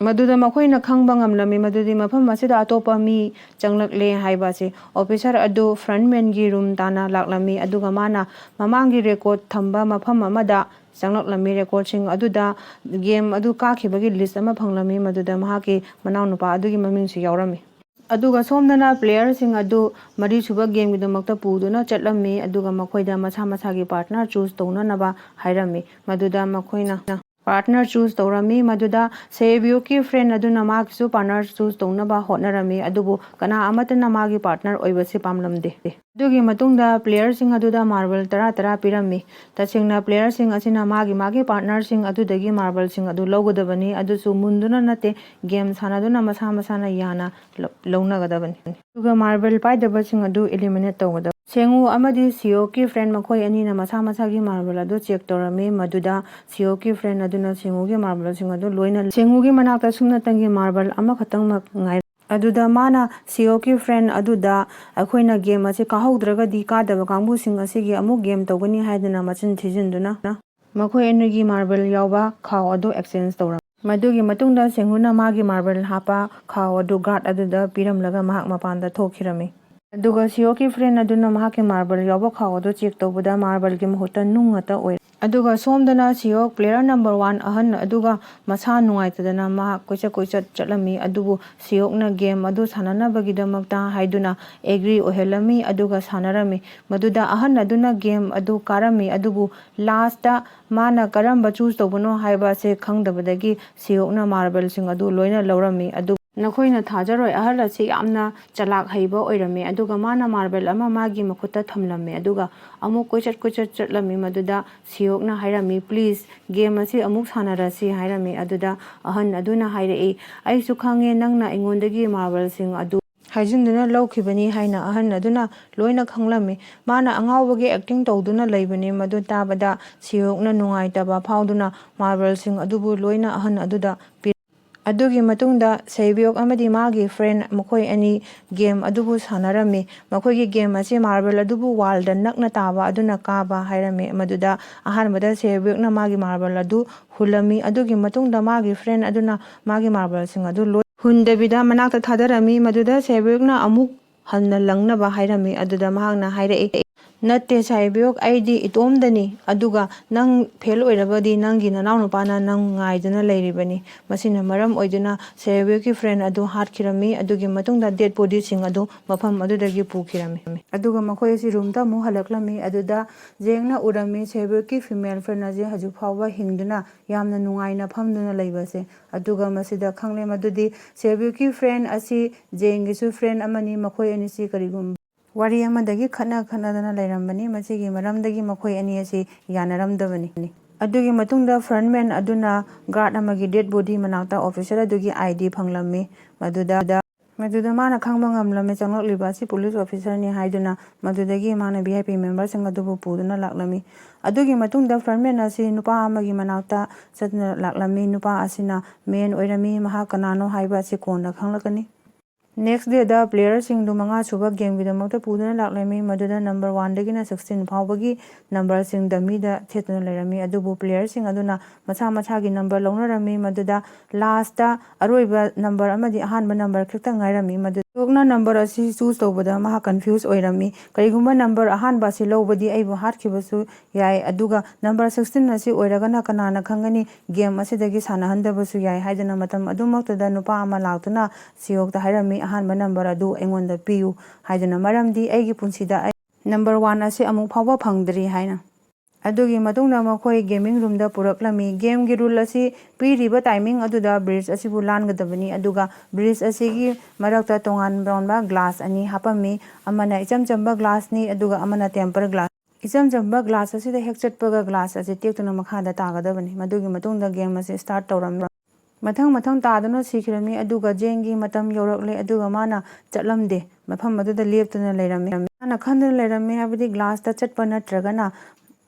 ꯃꯗꯨꯗ ꯃꯈꯣꯏꯅ ꯈꯪꯕ ꯉꯝꯂꯝꯃꯤ ꯃꯗꯨꯗꯤ ꯃꯐꯝ ꯑꯁꯤꯗ ꯑꯇꯣꯞꯄ ꯃꯤ ꯆꯪꯂꯛꯂꯦ ꯍꯥꯏꯕ ꯑꯁꯤ꯫ ꯑꯣꯐꯤꯁꯔ ꯑꯗꯨ ꯐ꯭ꯔꯟꯃꯦꯟꯒꯤ ꯔꯨꯝ ꯇꯥꯟꯅ ꯂꯥꯛꯂꯝꯃꯤ꯫ ꯑꯗꯨꯒ ꯃꯥꯅ ꯃꯃꯥꯡꯒꯤ ꯔꯦꯀꯣꯔꯗ ꯊꯝꯕ ꯃꯐꯝ ꯑꯃꯗ ꯆꯪꯂꯛꯂꯝꯃꯤ꯫ ꯔꯦꯀꯣꯔꯗꯁꯤꯡ ꯑꯗꯨꯗ ꯒꯦꯝ ꯑꯗꯨ ꯀꯥꯈꯤꯕꯒꯤ ꯂꯤꯁ ꯑꯃ ꯐꯪꯂꯝꯃꯤ꯫ ꯃꯗꯨꯗ ꯃꯍꯥꯛꯀꯤ ꯃꯅꯥꯎꯅꯨꯄꯥ ꯑꯗꯨꯒꯤ ꯃꯃꯤꯡꯁꯨ ꯌꯥꯎꯔꯝꯃꯤ꯫ ꯑꯗꯨꯒ ꯁꯣꯝꯗꯅ ꯄ꯭ꯂꯦꯌꯔꯁꯤꯡ ꯑꯗꯨ ꯃꯔꯤꯁꯨꯕ ꯒꯦꯝꯒꯤꯗꯃꯛꯇ ꯄꯨꯗꯨꯅ ꯆꯠꯂꯝꯃꯤ꯫ ꯑꯗꯨꯒ ꯃꯈꯣꯏꯗ ꯃꯁꯥ ꯃꯁꯥꯒꯤ ꯄꯥꯔꯠꯅꯔ ꯆꯨꯁ ꯇꯧꯅꯅꯕ ꯍꯥꯏꯔꯝꯃꯤ꯫ ꯃꯗꯨꯗ ꯃꯈꯣꯏꯅ ꯄꯥꯔꯠꯅꯔ ꯆꯨꯁ ꯇꯧꯔꯝꯃꯤ꯫ ꯃꯗꯨꯗ ꯁꯦꯕꯤꯌꯣꯛꯀꯤ ꯐ꯭ꯔꯦꯟ ꯑꯗꯨꯅ ꯃꯥꯒꯤꯁꯨ ꯄꯥꯔꯠꯅꯔ ꯆꯨꯁ ꯇꯧꯅꯕ ꯍꯣꯠꯅꯔꯝꯃꯤ꯫ ꯑꯗꯨꯕꯨ ꯀꯅꯥ ꯑꯃꯠꯇꯅ ꯃꯥꯒꯤ ꯄꯥꯔꯠꯅꯔ ꯑꯣꯏꯕꯁꯤ ꯄꯥꯝꯂꯝꯗꯦ꯫ ꯑꯗꯨꯒꯤ ꯃꯇꯨꯡꯗ ꯄ꯭ꯂꯦꯌꯔꯁꯤꯡ ꯑꯗꯨꯗ ꯃꯥꯔꯕꯜ ꯇꯔꯥ ꯇꯔꯥ ꯄꯤꯔꯝꯃꯤ꯫ ꯇꯁꯦꯡꯅ ꯄ꯭ꯂꯦꯌꯔꯁꯤꯡ ꯑꯁꯤꯅ ꯃꯥꯒꯤ ꯃꯥꯒꯤ ꯄꯥꯔꯠꯅꯔꯁꯤꯡ ꯑꯗꯨꯗꯒꯤ ꯃꯥꯔꯕꯜꯁꯤꯡ ꯑꯗꯨ ꯂꯧꯒꯗꯕꯅꯤ꯫ ꯑꯗꯨꯁꯨ ꯃꯨꯟꯗꯨꯅ ꯅꯠꯇꯦ, ꯒꯦꯝ ꯁꯥꯟꯅꯗꯨꯅ ꯃꯁꯥ ꯃꯁꯥꯅ ꯌꯥꯅ ꯂꯧ-, ꯂꯧꯅꯒꯗꯕꯅꯤ꯫ ꯑꯗꯨꯒ ꯃꯥꯔꯕꯜ ꯄꯥꯏꯗꯕꯁꯤꯡ ꯑꯗꯨ ꯏꯂꯤꯃꯤꯅꯦꯠ ꯇꯧꯒꯗꯕ꯫ ꯁꯦꯡꯉꯨ ꯑꯃꯗꯤ ꯁꯤꯌꯣꯛꯀꯤ ꯐ꯭ꯔꯦꯟ ꯃꯈꯣꯏ ꯑꯅꯤꯅ ꯃꯁꯥ ꯃꯁꯥꯒꯤ ꯃꯥꯔꯕꯜ ꯑꯗꯨ ꯆꯦꯛ ꯇꯧꯔꯝꯃꯤ꯫ ꯃꯗꯨꯗ ꯁꯤꯌꯣꯛꯀꯤ ꯐ꯭ꯔꯦꯟ ꯑꯗꯨꯅ ꯁꯦꯡꯉꯨꯒꯤ ꯃꯥꯔꯕꯜꯁꯤꯡ ꯑꯗꯨ ꯂꯣꯏꯅ ꯁꯦꯡꯉꯨꯒꯤ ꯃꯅꯥꯛꯇ ꯁꯨꯞꯅꯇꯪꯒꯤ ꯃꯥꯔꯕꯜ ꯑꯃꯈꯛꯇꯪꯃꯛ ꯉꯥꯏꯔꯝꯃꯤ꯫ ꯑꯗꯨꯗ ꯃꯥꯅ ꯁꯤꯌꯣꯛꯀꯤ ꯐ꯭ꯔꯦꯟ ꯑꯗꯨꯗ ꯑꯩꯈꯣꯏꯅ ꯒꯦꯝ ꯑꯁꯤ ꯀꯥꯍꯧꯗ꯭ꯔꯒꯗꯤ ꯀꯥꯗꯕ ꯀꯥꯡꯕꯨꯁꯤꯡ ꯑꯁꯤꯒꯤ ꯑꯃꯨꯛ ꯒꯦꯝ ꯇꯧꯒꯅꯤ ꯍꯥꯏꯗꯨꯅ ꯃꯆꯤꯟ ꯊꯤꯖꯤꯟꯗꯨꯅ ꯃꯈꯣꯏ ꯑꯅꯤꯒꯤ ꯃꯥꯔꯕꯜ ꯌꯥꯎꯕ ꯈꯥꯎ ꯑꯗꯨ ꯑꯦꯛꯁꯆꯦꯟꯖ ꯇꯧꯔꯝꯃꯤ꯫ ꯃꯗꯨꯒꯤ ꯃꯇꯨꯡꯗ ꯁꯦꯡꯉꯨꯅ ꯃꯥꯒꯤ ꯃꯥꯔꯕꯜ ꯍꯥꯞꯄ ꯈꯥꯎ ꯑꯗꯨ ꯒꯥꯔꯗ ꯑꯗꯨꯗ ꯄꯤꯔꯝꯂꯒ ꯃꯍꯥꯛ ꯃꯄꯥꯟꯗ ꯊꯣꯛꯈꯤꯔꯝꯃꯤ꯫ ꯑꯗꯨꯒ ꯁꯤꯌꯣꯛꯀꯤ ꯐ꯭ꯔꯦꯟ ꯑꯗꯨꯅ ꯃꯍꯥꯛꯀꯤ ꯃꯥꯔꯕꯜ ꯌꯥꯎꯕ ꯈꯥꯎ ꯑꯗꯨ ꯆꯦꯛ ꯇꯧꯕꯗ ꯃꯥꯔꯕꯜꯒꯤ ꯃꯍꯨꯠꯇ ꯅꯨꯡ ꯉꯥꯛꯇ ꯑꯣꯏꯔꯦ꯫ ꯑꯗꯨꯒ ꯁꯣꯝꯗꯅ ꯁꯤꯌꯣꯛ ꯄ꯭ꯂꯦꯌꯔ ꯅꯝꯕꯔ ꯋꯥꯟ ꯑꯍꯟ ꯑꯗꯨꯒ ꯃꯁꯥ ꯅꯨꯡꯉꯥꯏꯇꯗꯅ ꯃꯍꯥꯛ ꯀꯣꯏꯆꯠ ꯀꯣꯏꯆꯠ ꯆꯠꯂꯝꯃꯤ꯫ ꯑꯗꯨꯕꯨ ꯁꯤꯌꯣꯛꯅ ꯒꯦꯝ ꯑꯗꯨ ꯁꯥꯟꯅꯅꯕꯒꯤꯗꯃꯛꯇ ꯍꯥꯏꯗꯨꯅ ꯑꯦꯒ꯭ꯔꯤ ꯑꯣꯏꯍꯜꯂꯝꯃꯤ꯫ ꯑꯗꯨꯒ ꯁꯥꯟꯅꯔꯝꯃꯤ꯫ ꯃꯗꯨꯗ ꯑꯍꯟ ꯑꯗꯨꯅ ꯒꯦꯝ ꯑꯗꯨ ꯀꯥꯔꯝꯃꯤ꯫ ꯑꯗꯨꯕꯨ ꯂꯥꯁꯇ ꯃꯥꯅ ꯀꯔꯝꯕ ꯆꯨꯁ ꯇꯧꯕꯅꯣ ꯍꯥꯏꯕ ꯑꯁꯦ ꯈꯪꯗꯕꯗꯒꯤ ꯁꯤꯌꯣꯛꯅ ꯃꯥꯔꯕꯜꯁꯤꯡ ꯑꯗꯨ ꯂꯣꯏꯅ ꯂꯧꯔꯝꯃꯤ꯫ ꯑꯗꯨ ꯅꯈꯣꯏꯅ ꯊꯥꯖꯔꯣꯏ, ꯑꯍꯜ ꯑꯁꯤ ꯌꯥꯝꯅ ꯆꯂꯥꯛ ꯍꯩꯕ ꯑꯣꯏꯔꯝꯃꯤ꯫ ꯑꯗꯨꯒ ꯃꯥꯅ marble ꯑꯃ ꯃꯥꯒꯤ ꯃꯈꯨꯠꯇ ꯊꯝꯂꯝꯃꯤ꯫ ꯑꯗꯨꯒ ꯑꯃꯨꯛ ꯀꯣꯏꯆꯠ ꯀꯣꯏꯆꯠ ꯆꯠꯂꯝꯃꯤ꯫ ꯃꯗꯨꯗ ꯁꯤꯌꯣꯛꯅ ꯍꯥꯏꯔꯝꯃꯤ, "Please, game ꯑꯁꯤ ꯑꯃꯨꯛ ꯁꯥꯟꯅꯔꯁꯤ" ꯍꯥꯏꯔꯝꯃꯤ꯫ ꯑꯗꯨꯗ ꯑꯍꯟ ꯑꯗꯨꯅ ꯍꯥꯏꯔꯛꯏ, "ꯑꯩꯁꯨ ꯈꯪꯉꯦ, ꯅꯪꯅ ꯑꯩꯉꯣꯟꯗꯒꯤ marbleꯁꯤꯡ ꯑꯗꯨ ꯍꯥꯏꯖꯤꯟꯗꯨꯅ ꯂꯧꯈꯤꯕꯅꯤ ꯍꯥꯏꯅ ꯑꯍꯟ ꯑꯗꯨꯅ ꯂꯣꯏꯅ ꯈꯪꯂꯝꯃꯤ꯫ ꯃꯥꯅ ꯑꯉꯥꯎꯕꯒꯤ acting ꯇꯧꯗꯨꯅ ꯂꯩꯕꯅꯤ"꯫ ꯃꯗꯨ ꯇꯥꯕꯗ ꯁꯤꯌꯣꯛꯅ ꯅꯨꯡꯉꯥꯏꯇꯕ ꯐꯥꯎꯗꯨꯅ marbleꯁꯤꯡ ꯑꯗꯨꯕꯨ ꯂꯣꯏꯅ ꯑꯍꯟ ꯑꯗꯨꯗ ꯄꯤ-, ꯑꯗꯨꯒꯤ ꯃꯇꯨꯡꯗ ꯁꯦꯕꯤꯌꯣꯛ ꯑꯃꯗꯤ ꯃꯥꯒꯤ friend ꯃꯈꯣꯏ ꯑꯅꯤ game ꯑꯗꯨꯕꯨ ꯁꯥꯟꯅꯔꯝꯃꯤ꯫ ꯃꯈꯣꯏꯒꯤ game ꯑꯁꯤ marble ꯑꯗꯨꯕꯨ wallꯗ ꯅꯛꯅ ꯇꯥꯕ ꯑꯗꯨꯅ ꯀꯥꯕ ꯍꯥꯏꯔꯝꯃꯤ꯫ ꯃꯗꯨꯗ ꯑꯍꯥꯟꯕꯗ ꯁꯦꯕꯤꯌꯣꯛꯅ ꯃꯥꯒꯤ marble ꯑꯗꯨ ꯍꯨꯜꯂꯝꯃꯤ꯫ ꯑꯗꯨꯒꯤ ꯃꯇꯨꯡꯗ ꯃꯥꯒꯤ friend ꯑꯗꯨꯅ ꯃꯥꯒꯤ marbleꯁꯤꯡ ꯑꯗꯨ ꯂꯣꯏ ꯍꯨꯟꯗꯕꯤꯗ ꯃꯅꯥꯛꯇ ꯊꯥꯗꯔꯝꯃꯤ꯫ ꯃꯗꯨꯗ ꯁꯦꯕꯤꯌꯣꯛꯅ ꯑꯃꯨꯛ ꯍꯟꯅ ꯂꯪꯅꯕ ꯍꯥꯏꯔꯝꯃꯤ꯫ ꯑꯗꯨꯗ ꯃꯍꯥꯛꯅ ꯍꯥꯏꯔꯛꯏ, "ꯅꯠꯇꯦ ꯁꯦꯕꯤꯌꯣꯛ, ꯑꯩꯗꯤ ꯏꯇꯣꯝꯗꯅꯤ, ꯑꯗꯨꯒ ꯅꯪ fail ꯑꯣꯏꯔꯕꯗꯤ ꯅꯪꯒꯤ ꯅꯅꯥꯎꯅꯨꯄꯥꯅ ꯅꯪ ꯉꯥꯏꯗꯨꯅ ꯂꯩꯔꯤꯕꯅꯤ"꯫ ꯃꯁꯤꯅ ꯃꯔꯝ ꯑꯣꯏꯗꯨꯅ ꯁꯦꯕꯤꯌꯣꯛꯀꯤ friend ꯑꯗꯨ ꯍꯥꯠꯈꯤꯔꯝꯃꯤ꯫ ꯑꯗꯨꯒꯤ ꯃꯇꯨꯡꯗ dead bodyꯁꯤꯡ ꯑꯗꯨ ꯃꯐꯝ ꯑꯗꯨꯗꯒꯤ ꯄꯨꯈꯤꯔꯝꯃꯤ꯫ ꯑꯗꯨꯒ ꯃꯈꯣꯏ ꯑꯁꯤ roomꯗ ꯑꯃꯨꯛ ꯍꯜꯂꯛꯂꯝꯃꯤ꯫ ꯑꯗꯨꯗ ꯖꯦꯡꯅ ꯎꯔꯝꯃꯤ, ꯁꯦꯕꯤꯌꯣꯛꯀꯤ female friend ꯑꯁꯤ ꯍꯧꯖꯤꯛ ꯐꯥꯎꯕ ꯍꯤꯡꯗꯨꯅ ꯌꯥꯝꯅ ꯅꯨꯡꯉꯥꯏꯅ ꯐꯝꯗꯨꯅ ꯂꯩꯕꯁꯦ꯫ ꯑꯗꯨꯒ ꯃꯁꯤꯗ ꯈꯪꯂꯦ ꯃꯗꯨꯗꯤ ꯁꯦꯕꯤꯌꯣꯛꯀꯤ friend ꯑꯁꯤ ꯖꯦꯡꯒꯤꯁꯨ friend ꯑꯃꯅꯤ, ꯃꯈꯣꯏ ꯑꯅꯤꯁꯤ ꯀꯔꯤꯒꯨꯝꯕ ꯋꯥꯔꯤ ꯑꯃꯗꯒꯤ ꯈꯠꯅ ꯈꯠꯅꯗꯅ ꯂꯩꯔꯝꯕꯅꯤ꯫ ꯃꯁꯤꯒꯤ ꯃꯔꯝꯗꯒꯤ ꯃꯈꯣꯏ ꯑꯅꯤ ꯑꯁꯤ ꯌꯥꯅꯔꯝꯗꯕꯅꯤ꯫ ꯑꯗꯨꯒꯤ ꯃꯇꯨꯡꯗ frontman ꯑꯗꯨꯅ guard ꯑꯃꯒꯤ dead body ꯃꯅꯥꯛꯇ officer ꯑꯗꯨꯒꯤ ID ꯐꯪꯂꯝꯃꯤ꯫ ꯃꯗꯨꯗ, ꯃꯗꯨꯗ ꯃꯥꯅ ꯈꯪꯕ ꯉꯝꯂꯝꯃꯤ ꯆꯪꯂꯛꯂꯤꯕ ꯑꯁꯤ police officerꯅꯤ ꯍꯥꯏꯗꯨꯅ꯫ ꯃꯗꯨꯗꯒꯤ ꯃꯥꯅ VIP memberꯁꯤꯡ ꯑꯗꯨꯕꯨ ꯄꯨꯗꯨꯅ ꯂꯥꯛꯂꯝꯃꯤ꯫ ꯑꯗꯨꯒꯤ ꯃꯇꯨꯡꯗ frontman ꯑꯁꯤ ꯅꯨꯄꯥ ꯑꯃꯒꯤ ꯃꯅꯥꯛꯇ ꯆꯠꯇꯨꯅ ꯂꯥꯛꯂꯝꯃꯤ꯫ ꯅꯨꯄꯥ ꯑꯁꯤꯅ man ꯑꯣꯏꯔꯝꯃꯤ꯫ ꯃꯍꯥꯛ ꯀꯅꯥꯅꯣ ꯍꯥꯏꯕ ꯑꯁꯤ ꯀꯣꯟꯅ ꯈꯪꯂꯛꯀꯅꯤ꯫ Next dayꯗ playerꯁꯤꯡꯗꯨ ꯃꯉꯥꯁꯨꯕ gameꯒꯤꯗꯃꯛꯇ ꯄꯨꯗꯨꯅ ꯂꯥꯛꯂꯝꯃꯤ꯫ ꯃꯗꯨꯗ number oneꯗꯒꯤꯅ sixteen ꯐꯥꯎꯕꯒꯤ numberꯁꯤꯡ dummyꯗ ꯊꯦꯠꯇꯨꯅ ꯂꯩꯔꯝꯃꯤ꯫ ꯑꯗꯨꯕꯨ playerꯁꯤꯡ ꯑꯗꯨꯅ ꯃꯁꯥ ꯃꯁꯥꯒꯤ number ꯂꯧꯅꯔꯝꯃꯤ꯫ ꯃꯗꯨꯗ lastꯇ ꯑꯔꯣꯏꯕ number ꯑꯃꯗꯤ ꯑꯍꯥꯟꯕ number ꯈꯛꯇ ꯉꯥꯏꯔꯝꯃꯤ꯫ ꯃꯗꯨꯗ ꯁꯦꯕꯤꯌꯣꯛꯅ number ꯑꯁꯤ choose ꯇꯧꯕꯗ ꯃꯍꯥꯛ confuse ꯑꯣꯏꯔꯝꯃꯤ꯫ ꯀꯔꯤꯒꯨꯝꯕ number ꯑꯍꯥꯟꯕ ꯑꯁꯤ ꯂꯧꯕꯗꯤ ꯑꯩꯕꯨ ꯍꯥꯠꯈꯤꯕꯁꯨ ꯌꯥꯏ, ꯑꯗꯨꯒ number sixteen ꯑꯁꯤ ꯑꯣꯏꯔꯒꯅ ꯀꯅꯥꯅ ꯈꯪꯒꯅꯤ, game ꯑꯁꯤꯗꯒꯤ ꯁꯥꯟꯅꯍꯟꯗꯕꯁꯨ ꯌꯥꯏ ꯍꯥꯏꯗꯨꯅ ꯃꯇꯝ ꯑꯗꯨꯃꯛꯇꯗ ꯅꯨꯄꯥ ꯑꯃ ꯂꯥꯛꯇꯨꯅ ꯁꯤꯌꯣꯛꯇ ꯍꯥꯏꯔꯝꯃꯤ, "ꯑꯍꯥꯟꯕ number ꯑꯗꯨ ꯑꯩꯉꯣꯟꯗ ꯄꯤꯌꯨ" ꯍꯥꯏꯗꯨꯅ, "ꯃꯔꯝꯗꯤ ꯑꯩꯒꯤ ꯄꯨꯟꯁꯤꯗ ꯑꯩ number one ꯑꯁꯤ ꯑꯃꯨꯛ ꯐꯥꯎꯕ ꯐꯪꯗ꯭ꯔꯤ" ꯍꯥꯏꯅ꯫ ꯑꯗꯨꯒꯤ ꯃꯇꯨꯡꯗ ꯃꯈꯣꯏ ꯒꯦꯃꯤꯡ ꯔꯨꯝꯗ ꯄꯨꯔꯛꯂꯝꯃꯤ꯫ ꯒꯦꯝꯒꯤ ꯔꯨꯜ ꯑꯁꯤ ꯄꯤꯔꯤꯕ ꯇꯥꯏꯃꯤꯡ ꯑꯗꯨꯗ ꯕ꯭ꯔꯤꯖ ꯑꯁꯤꯕꯨ ꯂꯥꯟꯒꯗꯕꯅꯤ, ꯑꯗꯨꯒ ꯕ꯭ꯔꯤꯖ ꯑꯁꯤꯒꯤ ꯃꯔꯛꯇ ꯇꯣꯉꯥꯟ ꯇꯣꯉꯥꯟꯕ ꯒ꯭ꯂꯥꯁ ꯑꯅꯤ ꯍꯥꯞꯄꯝꯃꯤ꯫ ꯑꯃꯅ ꯏꯆꯝ ꯆꯝꯕ ꯒ꯭ꯂꯥꯁꯅꯤ, ꯑꯗꯨꯒ ꯑꯃꯅ ꯇꯦꯝꯄꯔ ꯒ꯭ꯂꯥꯁ꯫ ꯏꯆꯝ ꯆꯝꯕ ꯒ꯭ꯂꯥꯁ ꯑꯁꯤꯗ ꯍꯦꯛ ꯆꯠꯄꯒ ꯒ꯭ꯂꯥꯁ ꯑꯁꯤ ꯇꯦꯛꯇꯨꯅ ꯃꯈꯥꯗ ꯇꯥꯒꯗꯕꯅꯤ꯫ ꯃꯗꯨꯒꯤ ꯃꯇꯨꯡꯗ ꯒꯦꯝ ꯑꯁꯤ ꯁ꯭ꯇꯥꯔꯠ ꯇꯧꯔꯝꯃꯤ꯫ ꯃꯊꯪ ꯃꯊꯪ ꯇꯥꯗꯨꯅ ꯁꯤꯈꯤꯔꯝꯃꯤ꯫ ꯑꯗꯨꯒ ꯖꯦꯟꯒꯤ ꯃꯇꯝ ꯌꯧꯔꯛꯂꯦ, ꯑꯗꯨꯒ ꯃꯥꯅ ꯆꯠꯂꯝꯗꯦ, ꯃꯐꯝ ꯑꯗꯨꯗ ꯂꯦꯞꯇꯨꯅ ꯂꯩꯔꯝꯃꯤ꯫ ꯃꯥꯅ ꯈꯟꯗꯨꯅ ꯂꯩꯔꯝꯃꯤ ꯍꯥꯏꯕꯗꯤ ꯒ꯭ꯂꯥꯁꯇ ꯆꯠꯄ ꯅꯠꯇ꯭ꯔꯒꯅ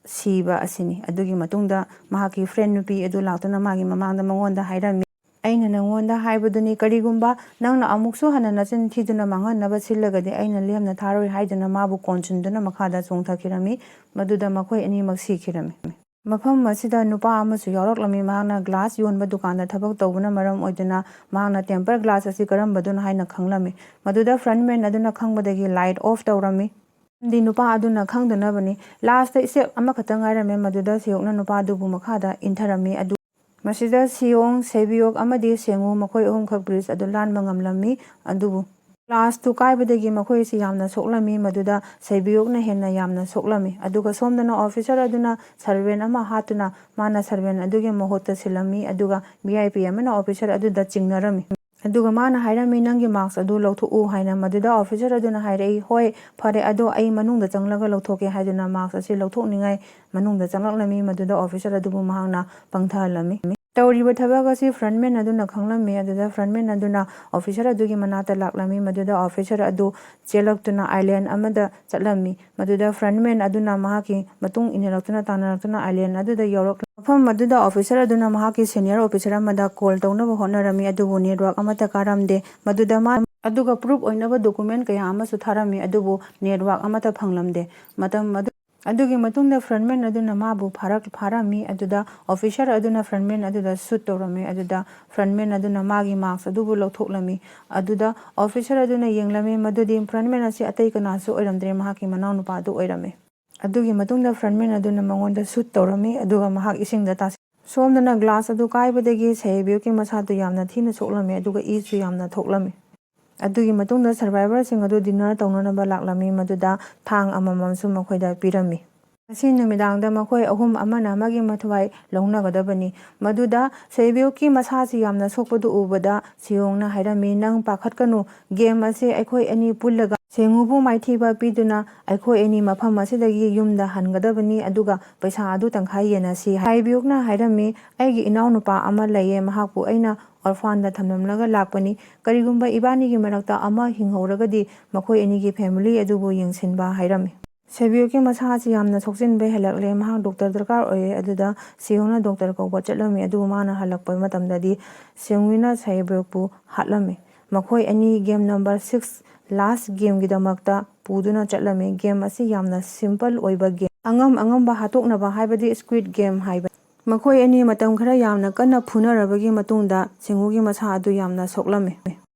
ꯁꯤꯕ ꯑꯁꯤꯅꯤ꯫ ꯑꯗꯨꯒꯤ ꯃꯇꯨꯡꯗ ꯃꯍꯥꯛꯀꯤ ꯐ꯭ꯔꯦꯟ ꯅꯨꯄꯤ ꯑꯗꯨ ꯂꯥꯛꯇꯨꯅ ꯃꯥꯒꯤ ꯃꯃꯥꯡꯗ ꯃꯉꯣꯟꯗ ꯍꯥꯏꯔꯝꯃꯤ, "ꯑꯩꯅ ꯅꯉꯣꯟꯗ ꯍꯥꯏꯕꯗꯨꯅꯤ, ꯀꯔꯤꯒꯨꯝꯕ ꯅꯪꯅ ꯑꯃꯨꯛꯁꯨ ꯍꯟꯅ ꯅꯆꯤꯟ ꯊꯤꯗꯨꯅ ꯃꯥꯡꯍꯟꯅꯕ ꯁꯤꯜꯂꯒꯗꯤ ꯑꯩꯅ ꯂꯦꯝꯅ ꯊꯥꯔꯣꯏ" ꯍꯥꯏꯗꯨꯅ ꯃꯥꯕꯨ ꯀꯣꯟꯁꯤꯟꯗꯨꯅ ꯃꯈꯥꯗ ꯆꯣꯡꯊꯈꯤꯔꯝꯃꯤ꯫ ꯃꯗꯨꯗ ꯃꯈꯣꯏ ꯑꯅꯤꯃꯛ ꯁꯤꯈꯤꯔꯝꯃꯤ꯫ ꯃꯐꯝ ꯑꯁꯤꯗ ꯅꯨꯄꯥ ꯑꯃꯁꯨ ꯌꯥꯎꯔꯛꯂꯝꯃꯤ꯫ ꯃꯍꯥꯛꯅ ꯒ꯭ꯂꯥꯁ ꯌꯣꯟꯕ ꯗꯨꯀꯥꯟꯗ ꯊꯕꯛ ꯇꯧꯕꯅ ꯃꯔꯝ ꯑꯣꯏꯗꯨꯅ ꯃꯍꯥꯛꯅ ꯇꯦꯝꯄꯔ ꯒ꯭ꯂꯥꯁ ꯑꯁꯤ ꯀꯔꯝꯕꯗꯨꯅ ꯍꯥꯏꯅ ꯈꯪꯂꯝꯃꯤ꯫ ꯃꯗꯨꯗ ꯐ꯭ꯔꯟꯠꯃꯦꯟ ꯑꯗꯨꯅ ꯈꯪꯕꯗꯒꯤ ꯂꯥꯏꯠ ꯑꯣꯐ ꯇꯧꯔꯝꯃꯤ꯫ ꯗꯤ ꯅꯨꯄꯥ ꯑꯗꯨꯅ ꯈꯪꯗꯅꯕꯅꯤ꯫ ꯂꯥꯁꯇ ꯏꯁꯇꯦꯞ ꯑꯃꯈꯛꯇ ꯉꯥꯏꯔꯝꯃꯦ, ꯃꯗꯨꯗ ꯁꯤꯌꯣꯛꯅ ꯅꯨꯄꯥ ꯑꯗꯨꯕꯨ ꯃꯈꯥꯗ ꯏꯟꯊꯔꯝꯃꯤ꯫ ꯑꯗꯨ ꯃꯁꯤꯗ ꯁꯤꯌꯣꯡ, ꯁꯦꯕꯤꯌꯣꯛ ꯑꯃꯗꯤ ꯁꯦꯡꯉꯨ ꯃꯈꯣꯏ ꯑꯍꯨꯝꯈꯛ ꯕ꯭ꯔꯤꯖ ꯑꯗꯨ ꯂꯥꯟꯕ ꯉꯝꯂꯝꯃꯤ꯫ ꯑꯗꯨꯕꯨ ꯒ꯭ꯂꯥꯁꯇꯨ ꯀꯥꯏꯕꯗꯒꯤ ꯃꯈꯣꯏ ꯑꯁꯤ ꯌꯥꯝꯅ ꯁꯣꯛꯂꯝꯃꯤ, ꯃꯗꯨꯗ ꯁꯦꯕꯤꯌꯣꯛꯅ ꯍꯦꯟꯅ ꯌꯥꯝꯅ ꯁꯣꯛꯂꯝꯃꯤ꯫ ꯑꯗꯨꯒ ꯁꯣꯝꯗꯅ ꯑꯣꯐꯤꯁꯔ ꯑꯗꯨꯅ ꯁꯔꯚꯦꯟ ꯑꯃ ꯍꯥꯠꯇꯨꯅ ꯃꯥꯅ ꯁꯔꯚꯦꯟ ꯑꯗꯨꯒꯤ ꯃꯍꯨꯠꯇ ꯁꯤꯜꯂꯝꯃꯤ, ꯑꯗꯨꯒ ꯚꯤ ꯑꯥꯏ ꯄꯤ ꯑꯃꯅ ꯑꯣꯐꯤꯁꯔ ꯑꯗꯨꯗ ꯆꯤꯡꯅꯔꯝꯃꯤ꯫ ꯑꯗꯨꯒ ꯃꯥꯅ ꯍꯥꯏꯔꯝꯃꯤ, "ꯅꯪꯒꯤ ꯃꯥꯛꯁ ꯑꯗꯨ ꯂꯧꯊꯣꯛꯎ" ꯍꯥꯏꯅ꯫ ꯃꯗꯨꯗ ꯑꯣꯐꯤꯁꯔ ꯑꯗꯨꯅ ꯍꯥꯏꯔꯛꯏ, "ꯍꯣꯏ, ꯐꯔꯦ, ꯑꯗꯣ ꯑꯩ ꯃꯅꯨꯡꯗ ꯆꯪꯂꯒ ꯂꯧꯊꯣꯛꯀꯦ" ꯍꯥꯏꯗꯨꯅ ꯃꯥꯛꯁ ꯑꯁꯤ ꯂꯧꯊꯣꯛꯅꯤꯡꯉꯥꯏ ꯃꯅꯨꯡꯗ ꯆꯪꯂꯛꯂꯝꯃꯤ꯫ ꯃꯗꯨꯗ ꯑꯣꯐꯤꯁꯔ ꯑꯗꯨꯕꯨ ꯃꯍꯥꯛꯅ ꯄꯪꯊꯍꯜꯂꯝꯃꯤ꯫ ꯇꯧꯔꯤꯕ ꯊꯕꯛ ꯑꯁꯤ ꯐ꯭ꯔꯟꯠꯃꯦꯟ ꯑꯗꯨꯅ ꯈꯪꯂꯝꯃꯤ꯫ ꯑꯗꯨꯗ ꯐ꯭ꯔꯟꯠꯃꯦꯟ ꯑꯗꯨꯅ ꯑꯣꯐꯤꯁꯔ ꯑꯗꯨꯒꯤ ꯃꯅꯥꯛꯇ ꯂꯥꯛꯂꯝꯃꯤ꯫ ꯃꯗꯨꯗ ꯑꯣꯐꯤꯁꯔ ꯑꯗꯨ ꯆꯦꯜꯂꯛꯇꯨꯅ ꯑꯥꯏꯂꯦꯟ ꯑꯃꯗ ꯆꯠꯂꯝꯃꯤ꯫ ꯃꯗꯨꯗ ꯐ꯭ꯔꯟꯠꯃꯦꯟ ꯑꯗꯨꯅ ꯃꯍꯥꯛꯀꯤ ꯃꯇꯨꯡ ꯏꯟꯅꯔꯛꯇꯨꯅ ꯇꯥꯟꯅꯔꯛꯇꯨꯅ ꯑꯥꯏꯂꯦꯟ ꯑꯗꯨꯗ ꯌꯧꯔꯛꯂꯝꯃꯤ꯫ ꯃꯐꯝ ꯑꯗꯨꯗ ꯑꯣꯐꯤꯁꯔ ꯑꯗꯨꯅ ꯃꯍꯥꯛꯀꯤ ꯁꯦꯅꯤꯌꯔ ꯑꯣꯐꯤꯁꯔ ꯑꯃꯗ ꯀꯣꯜ ꯇꯧꯅꯕ ꯍꯣꯠꯅꯔꯝꯃꯤ, ꯑꯗꯨꯕꯨ ꯅꯦꯠꯋꯥꯔꯛ ꯑꯃꯠꯇ ꯀꯥꯔꯝꯗꯦ꯫ ꯃꯗꯨꯗ ꯃꯥ, ꯑꯗꯨꯒ ꯄ꯭ꯔꯨꯐ ꯑꯣꯏꯅꯕ ꯗꯣꯀꯨꯃꯦꯟ ꯀꯌꯥ ꯑꯃꯁꯨ ꯊꯥꯔꯝꯃꯤ, ꯑꯗꯨꯕꯨ ꯅꯦꯠꯋꯥꯔꯛ ꯑꯃꯠꯇ ꯐꯪꯂꯝꯗꯦ꯫ ꯃꯇꯝ ꯑꯗꯨ ꯑꯗꯨꯒꯤ ꯃꯇꯨꯡꯗ ꯐ꯭ꯔꯟꯠꯃꯦꯟ ꯑꯗꯨꯅ ꯃꯥꯕꯨ ꯐꯥꯔꯛ-, ꯐꯥꯔꯝꯃꯤ꯫ ꯑꯗꯨꯗ ꯑꯣꯐꯤꯁꯔ ꯑꯗꯨꯅ ꯐ꯭ꯔꯟꯠꯃꯦꯟ ꯑꯗꯨꯗ ꯁꯨꯠ ꯇꯧꯔꯝꯃꯤ꯫ ꯑꯗꯨꯗ ꯐ꯭ꯔꯟꯠꯃꯦꯟ ꯑꯗꯨꯅ ꯃꯥꯒꯤ ꯃꯥꯛꯁ ꯑꯗꯨꯕꯨ ꯂꯧꯊꯣꯛꯂꯝꯃꯤ꯫ ꯑꯗꯨꯗ ꯑꯣꯐꯤꯁꯔ ꯑꯗꯨꯅ ꯌꯦꯡꯂꯝꯃꯤ ꯃꯗꯨꯗꯤ ꯐ꯭ꯔꯟꯠꯃꯦꯟ ꯑꯁꯤ ꯑꯇꯩ ꯀꯅꯥꯁꯨ ꯑꯣꯏꯔꯝꯗ꯭ꯔꯦ, ꯃꯍꯥꯛꯀꯤ ꯃꯅꯥꯎꯅꯨꯄꯥ ꯑꯗꯨ ꯑꯣꯏꯔꯝꯃꯤ꯫ ꯑꯗꯨꯒꯤ ꯃꯇꯨꯡꯗ ꯐ꯭ꯔꯟꯠꯃꯦꯟ ꯑꯗꯨꯅ ꯃꯉꯣꯟꯗ ꯁꯨꯠ ꯇꯧꯔꯝꯃꯤ, ꯑꯗꯨꯒ ꯃꯍꯥꯛ ꯏꯁꯤꯡꯗ ꯇꯥꯁꯤ-, ꯁꯣꯝꯗꯅ ꯒ꯭ꯂꯥꯁ ꯑꯗꯨ ꯀꯥꯏꯕꯗꯒꯤ ꯁꯦꯕꯤꯌꯣꯛꯀꯤ ꯃꯁꯥꯗꯨ ꯌꯥꯝꯅ ꯊꯤꯅ ꯁꯣꯛꯂꯝꯃꯤ, ꯑꯗꯨꯒ ꯏꯁꯨ ꯌꯥꯝꯅ ꯊꯣꯛꯂꯝꯃꯤ꯫ ꯑꯗꯨꯒꯤ ꯃꯇꯨꯡꯗ ꯁꯔꯚꯥꯏꯚꯔꯁꯤꯡ ꯑꯗꯨ ꯗꯤꯟꯅꯔ ꯇꯧꯅꯅꯕ ꯂꯥꯛꯂꯝꯃꯤ, ꯃꯗꯨꯗ ꯊꯥꯡ ꯑꯃꯃꯝꯁꯨ ꯃꯈꯣꯏꯗ ꯄꯤꯔꯝꯃꯤ꯫ ꯉꯁꯤ ꯅꯨꯃꯤꯗꯥꯡꯗ ꯃꯈꯣꯏ ꯑꯍꯨꯝ ꯑꯃꯅ ꯑꯃꯒꯤ ꯃꯊ꯭ꯋꯥꯏ ꯂꯧꯅꯒꯗꯕꯅꯤ꯫ ꯃꯗꯨꯗ ꯁꯦꯕꯤꯌꯣꯛꯀꯤ ꯃꯁꯥꯁꯤ ꯌꯥꯝꯅ ꯁꯣꯛꯄꯗꯨ ꯎꯕꯗ ꯁꯤꯌꯣꯡꯅ ꯍꯥꯏꯔꯝꯃꯤ, "ꯅꯪ ꯄꯥꯈꯠꯀꯅꯨ, ꯒꯦꯝ ꯑꯁꯤ ꯑꯩꯈꯣꯏ ꯑꯅꯤ ꯄꯨꯜꯂꯒ ꯁꯦꯡꯉꯨꯕꯨ ꯃꯥꯏꯊꯤꯕ ꯄꯤꯗꯨꯅ ꯑꯩꯈꯣꯏ ꯑꯅꯤ ꯃꯐꯝ ꯑꯁꯤꯗꯒꯤ ꯌꯨꯝꯗ ꯍꯟꯒꯗꯕꯅꯤ, ꯑꯗꯨꯒ ꯄꯩꯁꯥ ꯑꯗꯨ ꯇꯪꯈꯥꯏ ꯌꯦꯟꯅꯁꯤ"꯫ ꯁꯦꯕꯤꯌꯣꯛꯅ ꯍꯥꯏꯔꯝꯃꯤ, "ꯑꯩꯒꯤ ꯏꯅꯥꯎꯅꯨꯄꯥ ꯑꯃ ꯂꯩꯌꯦ, ꯃꯍꯥꯛꯄꯨ ꯑꯩꯅ ꯑꯣꯔꯐꯥꯟꯗ ꯊꯝꯂꯝꯂꯒ ꯂꯥꯛꯄꯅꯤ꯫ ꯀꯔꯤꯒꯨꯝꯕ ꯏꯕꯥꯅꯤꯒꯤ ꯃꯔꯛꯇ ꯑꯃ ꯍꯤꯡꯍꯧꯔꯒꯗꯤ ꯃꯈꯣꯏ ꯑꯅꯤꯒꯤ ꯐꯦꯃꯤꯂꯤ ꯑꯗꯨꯕꯨ ꯌꯦꯡꯁꯤꯟꯕ", ꯍꯥꯏꯔꯝꯃꯤ꯫ ꯁꯦꯕꯤꯌꯣꯛꯀꯤ ꯃꯁꯥ ꯑꯁꯤ ꯌꯥꯝꯅ ꯁꯣꯛꯆꯤꯟꯕ ꯍꯦꯜꯂꯛꯂꯦ꯫ ꯃꯍꯥꯛ ꯗꯣꯛꯇꯔ ꯗꯔꯀꯥꯔ ꯑꯣꯏꯌꯦ꯫ ꯑꯗꯨꯗ ꯁꯤꯌꯣꯡꯅ ꯗꯣꯛꯇꯔ ꯀꯧꯕ ꯆꯠꯂꯝꯃꯤ꯫ ꯑꯗꯨꯕꯨ ꯃꯥꯅ ꯍꯜꯂꯛꯄ ꯃꯇꯝꯗꯗꯤ ꯁꯦꯡꯋꯤꯅ ꯁꯦꯕꯤꯌꯣꯛꯄꯨ ꯍꯥꯠꯂꯝꯃꯤ꯫ ꯃꯈꯣꯏ ꯑꯅꯤ ꯒꯦꯝ ꯅꯝꯕꯔ ꯁꯤꯛꯁ ꯂꯥꯁ ꯒꯦꯝꯒꯤꯗꯃꯛꯇ ꯄꯨꯗꯨꯅ ꯆꯠꯂꯝꯃꯤ꯫ ꯒꯦꯝ ꯑꯁꯤ ꯌꯥꯝꯅ ꯁꯤꯝꯄꯜ ꯑꯣꯏꯕ ꯒꯦꯝ꯫ ꯑꯉꯝ ꯑꯉꯝꯕ ꯍꯥꯠꯇꯣꯛꯅꯕ ꯍꯥꯏꯕꯗꯤ ꯁ꯭ꯀ꯭ꯋꯤꯠ ꯒꯦꯝ ꯍꯥꯏꯕ꯫ ꯃꯈꯣꯏ ꯑꯅꯤ ꯃꯇꯝ ꯈꯔ ꯌꯥꯝꯅ ꯀꯟꯅ ꯐꯨꯅꯔꯕꯒꯤ ꯃꯇꯨꯡꯗ ꯁꯦꯡꯉꯨꯒꯤ ꯃꯁꯥ ꯑꯗꯨ ꯌꯥꯝꯅ ꯁꯣꯛꯂꯝꯃꯤ꯫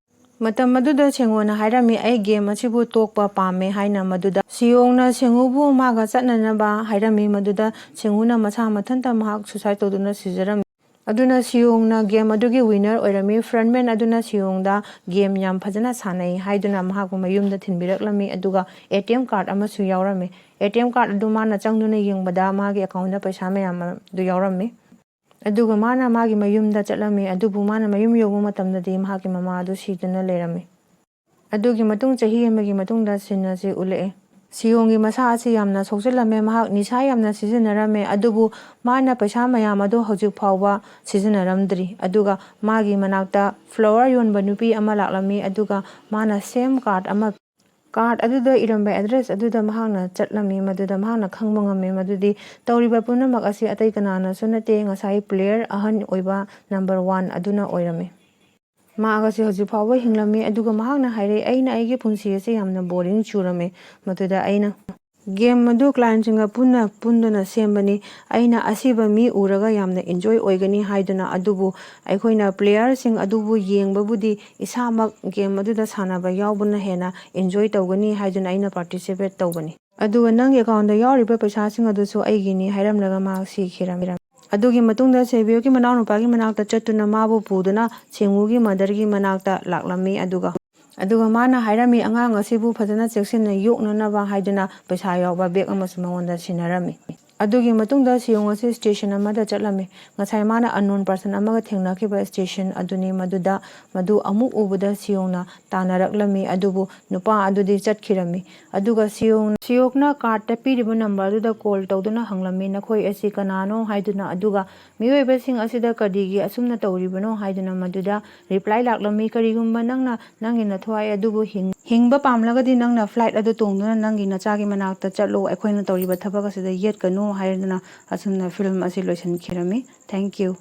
ꯃꯇꯝ ꯑꯗꯨꯗ ꯁꯦꯡꯉꯣꯅ ꯍꯥꯏꯔꯝꯃꯤ, "ꯑꯩ ꯒꯦꯝ ꯑꯁꯤꯕꯨ ꯇꯣꯛꯄ ꯄꯥꯝꯃꯦ" ꯍꯥꯏꯅ꯫ ꯃꯗꯨꯗ ꯁꯤꯌꯣꯡꯅ ꯁꯦꯡꯉꯨꯕꯨ ꯃꯥꯒ ꯆꯠꯅꯅꯕ ꯍꯥꯏꯔꯝꯃꯤ꯫ ꯃꯗꯨꯗ ꯁꯦꯡꯉꯨꯅ ꯃꯁꯥ ꯃꯊꯟꯇ ꯃꯍꯥꯛ ꯁꯨꯁꯥꯏꯗ ꯇꯧꯗꯨꯅ ꯁꯤꯖꯔꯝꯃꯤ꯫ ꯑꯗꯨꯅ ꯁꯤꯌꯣꯡꯅ ꯒꯦꯝ ꯑꯗꯨꯒꯤ ꯋꯤꯅꯔ ꯑꯣꯏꯔꯝꯃꯤ꯫ ꯐ꯭ꯔꯟꯃꯦꯟ ꯑꯗꯨꯅ ꯁꯤꯌꯣꯡꯗ ꯒꯦꯝ ꯌꯥꯝ ꯐꯖꯅ ꯁꯥꯟꯅꯩ ꯍꯥꯏꯗꯨꯅ ꯃꯍꯥꯛꯄꯨ ꯃꯌꯨꯝꯗ ꯊꯤꯟꯕꯤꯔꯛꯂꯝꯃꯤ꯫ ꯑꯗꯨꯒ ꯑꯦ ꯇꯤ ꯑꯦꯝ ꯀꯥꯔꯗ ꯑꯃꯁꯨ ꯌꯥꯎꯔꯝꯃꯤ꯫ ꯑꯦ ꯇꯤ ꯑꯦꯝ ꯀꯥꯔꯗ ꯑꯗꯨ ꯃꯥꯅ ꯆꯪꯗꯨꯅ ꯌꯦꯡꯕꯗ ꯃꯥꯒꯤ ꯑꯦꯀꯥꯎꯟꯗ ꯄꯩꯁꯥ ꯃꯌꯥꯝ ꯑꯗꯨ ꯌꯥꯎꯔꯝꯃꯤ꯫ ꯑꯗꯨꯒ ꯃꯥꯅ ꯃꯥꯒꯤ ꯃꯌꯨꯝꯗ ꯆꯠꯂꯝꯃꯤ, ꯑꯗꯨꯕꯨ ꯃꯥꯅ ꯃꯌꯨꯝ ꯌꯧꯕ ꯃꯇꯝꯗꯗꯤ ꯃꯍꯥꯛꯀꯤ ꯃꯃꯥ ꯑꯗꯨ ꯁꯤꯗꯨꯅ ꯂꯩꯔꯝꯃꯤ꯫ ꯑꯗꯨꯒꯤ ꯃꯇꯨꯡ ꯆꯍꯤ ꯑꯃꯒꯤ ꯃꯇꯨꯡꯗ ꯁꯤꯟ ꯑꯁꯤ ꯎꯠꯂꯛꯑꯦ꯫ ꯁꯤꯌꯣꯡꯒꯤ ꯃꯁꯥ ꯑꯁꯤ ꯌꯥꯝꯅ ꯁꯣꯛꯆꯤꯜꯂꯝꯃꯦ, ꯃꯍꯥꯛ ꯅꯤꯁꯥ ꯌꯥꯝꯅ ꯁꯤꯖꯤꯟꯅꯔꯝꯃꯦ, ꯑꯗꯨꯕꯨ ꯃꯥꯅ ꯄꯩꯁꯥ ꯃꯌꯥꯝ ꯑꯗꯨ ꯍꯧꯖꯤꯛ ꯐꯥꯎꯕ ꯁꯤꯖꯤꯟꯅꯔꯝꯗ꯭ꯔꯤ꯫ ꯑꯗꯨꯒ ꯃꯥꯒꯤ ꯃꯅꯥꯛꯇ ꯐ꯭ꯂꯥꯋꯔ ꯌꯣꯟꯕ ꯅꯨꯄꯤ ꯑꯃ ꯂꯥꯛꯂꯝꯃꯤ, ꯑꯗꯨꯒ ꯃꯥꯅ ꯁꯦꯝ ꯀꯥꯔꯗ ꯑꯃ, ꯀꯥꯔꯗ ꯑꯗꯨꯗ ꯏꯔꯝꯕ ꯑꯦꯗ꯭ꯔꯦꯁ ꯑꯗꯨꯗ ꯃꯍꯥꯛꯅ ꯆꯠꯂꯝꯃꯤ꯫ ꯃꯗꯨꯗ ꯃꯍꯥꯛꯅ ꯈꯪꯕ ꯉꯝꯃꯤ ꯃꯗꯨꯗꯤ ꯇꯧꯔꯤꯕ ꯄꯨꯝꯅꯃꯛ ꯑꯁꯤ ꯑꯇꯩ ꯀꯅꯥꯅꯁꯨ ꯅꯠꯇꯦ, ꯉꯁꯥꯏ ꯄ꯭ꯂꯦꯌꯔ ꯑꯍꯟ ꯑꯣꯏꯕ ꯅꯝꯕꯔ ꯋꯥꯟ ꯑꯗꯨꯅ ꯑꯣꯏꯔꯝꯃꯤ꯫ ꯃꯍꯥꯛ ꯑꯁꯤ ꯍꯧꯖꯤꯛ ꯐꯥꯎꯕ ꯍꯤꯡꯂꯝꯃꯤ, ꯑꯗꯨꯒ ꯃꯍꯥꯛꯅ ꯍꯥꯏꯔꯛꯏ, "ꯑꯩꯅ ꯑꯩꯒꯤ ꯄꯨꯟꯁꯤ ꯑꯁꯤ ꯌꯥꯝꯅ ꯕꯣꯔꯤꯡ ꯆꯨꯔꯝꯃꯤ꯫ ꯃꯗꯨꯗ ꯑꯩꯅ ꯒꯦꯝ ꯑꯗꯨ ꯀ꯭ꯂꯥꯏꯟꯁꯤꯡꯒ ꯄꯨꯟꯅ ꯄꯨꯟꯗꯨꯅ ꯁꯦꯝꯕꯅꯤ꯫ ꯑꯩꯅ ꯑꯁꯤꯕ ꯃꯤ ꯎꯔꯒ ꯌꯥꯝꯅ ꯏꯟꯖꯣꯏ ꯑꯣꯏꯒꯅꯤ ꯍꯥꯏꯗꯨꯅ, ꯑꯗꯨꯕꯨ ꯑꯩꯈꯣꯏꯅ ꯄ꯭ꯂꯦꯌꯔꯁꯤꯡ ꯑꯗꯨꯕꯨ ꯌꯦꯡꯕꯕꯨꯗꯤ ꯏꯁꯥꯃꯛ ꯒꯦꯝ ꯑꯗꯨꯗ ꯁꯥꯟꯅꯕ ꯌꯥꯎꯕꯅ ꯍꯦꯟꯅ ꯏꯟꯖꯣꯏ ꯇꯧꯒꯅꯤ ꯍꯥꯏꯗꯨꯅ ꯑꯩꯅ ꯄꯥꯔꯇꯤꯁꯤꯄꯦꯠ ꯇꯧꯕꯅꯤ꯫ ꯑꯗꯨꯒ ꯅꯪꯒꯤ ꯑꯦꯀꯥꯎꯟꯗ ꯌꯥꯎꯔꯤꯕ ꯄꯩꯁꯥꯁꯤꯡ ꯑꯗꯨꯁꯨ ꯑꯩꯒꯤꯅꯤ" ꯍꯥꯏꯔꯝꯂꯒ ꯃꯍꯥꯛ ꯁꯤꯈꯤꯔꯝꯃꯤ꯫ ꯑꯗꯨꯒꯤ ꯃꯇꯨꯡꯗ ꯁꯦꯕꯤꯌꯣꯛꯀꯤ ꯃꯅꯥꯎꯅꯨꯄꯥꯒꯤ ꯃꯅꯥꯛꯇ ꯆꯠꯇꯨꯅ ꯃꯥꯕꯨ ꯄꯨꯗꯨꯅ ꯁꯦꯡꯉꯨꯒꯤ ꯃꯗꯔꯒꯤ ꯃꯅꯥꯛꯇ ꯂꯥꯛꯂꯝꯃꯤ꯫ ꯑꯗꯨꯒ ꯑꯗꯨꯒ ꯃꯥꯅ ꯍꯥꯏꯔꯝꯃꯤ, ꯑꯉꯥꯡ ꯑꯁꯤꯕꯨ ꯐꯖꯅ ꯆꯦꯛꯁꯤꯟꯅ ꯌꯣꯛꯅꯅꯕ ꯍꯥꯏꯗꯨꯅ ꯄꯩꯁꯥ ꯌꯥꯎꯕ ꯕꯦꯒ ꯑꯃꯁꯨ ꯃꯉꯣꯟꯗ ꯁꯤꯟꯅꯔꯝꯃꯤ꯫ ꯑꯗꯨꯒꯤ ꯃꯇꯨꯡꯗ ꯁꯤꯌꯣꯡ ꯑꯁꯤ ꯁ꯭ꯇꯦꯁꯟ ꯑꯃꯗ ꯆꯠꯂꯝꯃꯤ꯫ ꯉꯁꯥꯏ ꯃꯥꯅ unknown person ꯑꯃꯒ ꯊꯦꯡꯅꯈꯤꯕ ꯁ꯭ꯇꯦꯁꯟ ꯑꯗꯨꯅꯤ꯫ ꯃꯗꯨꯗ ꯃꯗꯨ ꯑꯃꯨꯛ ꯎꯕꯗ ꯁꯤꯌꯣꯡꯅ ꯇꯥꯟꯅꯔꯛꯂꯝꯃꯤ, ꯑꯗꯨꯕꯨ ꯅꯨꯄꯥ ꯑꯗꯨꯗꯤ ꯆꯠꯈꯤꯔꯝꯃꯤ꯫ ꯑꯗꯨꯒ ꯁꯤꯌꯣꯡ, ꯁꯤꯌꯣꯛꯅ ꯀꯥꯔꯠꯇ ꯄꯤꯔꯤꯕ ꯅꯝꯕꯔꯗꯨꯗ ꯀꯣꯜ ꯇꯧꯗꯨꯅ ꯍꯪꯂꯝꯃꯤ, "ꯅꯈꯣꯏ ꯑꯁꯤ ꯀꯅꯥꯅꯣ?" ꯍꯥꯏꯗꯨꯅ꯫ ꯑꯗꯨꯒ ꯃꯤꯑꯣꯏꯕꯁꯤꯡ ꯑꯁꯤꯗ ꯀꯔꯤꯒꯤ ꯑꯁꯨꯝꯅ ꯇꯧꯔꯤꯕꯅꯣ ꯍꯥꯏꯗꯨꯅ ꯃꯗꯨꯗ ꯔꯤꯄ꯭ꯂꯥꯏ ꯂꯥꯛꯂꯝꯃꯤ, "ꯀꯔꯤꯒꯨꯝꯕ ꯅꯪꯅ ꯅꯪꯒꯤ ꯅꯊ꯭ꯋꯥꯏ ꯑꯗꯨꯕꯨ ꯍꯤꯡ-, ꯍꯤꯡꯕ ꯄꯥꯝꯂꯒꯗꯤ ꯅꯪꯅ ꯐ꯭ꯂꯥꯏꯠ ꯑꯗꯨ ꯇꯣꯡꯗꯨꯅ ꯅꯪꯒꯤ ꯅꯆꯥꯒꯤ ꯃꯅꯥꯛꯇ ꯆꯠꯂꯣ, ꯑꯩꯈꯣꯏꯅ ꯇꯧꯔꯤꯕ ꯊꯕꯛ ꯑꯁꯤꯗ ꯌꯦꯠꯀꯅꯨ" ꯍꯥꯏꯗꯨꯅ ꯑꯁꯨꯝꯅ ꯐꯤꯂꯝ ꯑꯁꯤ ꯂꯣꯏꯁꯤꯟꯈꯤꯔꯝꯃꯤ꯫ Thank you꯫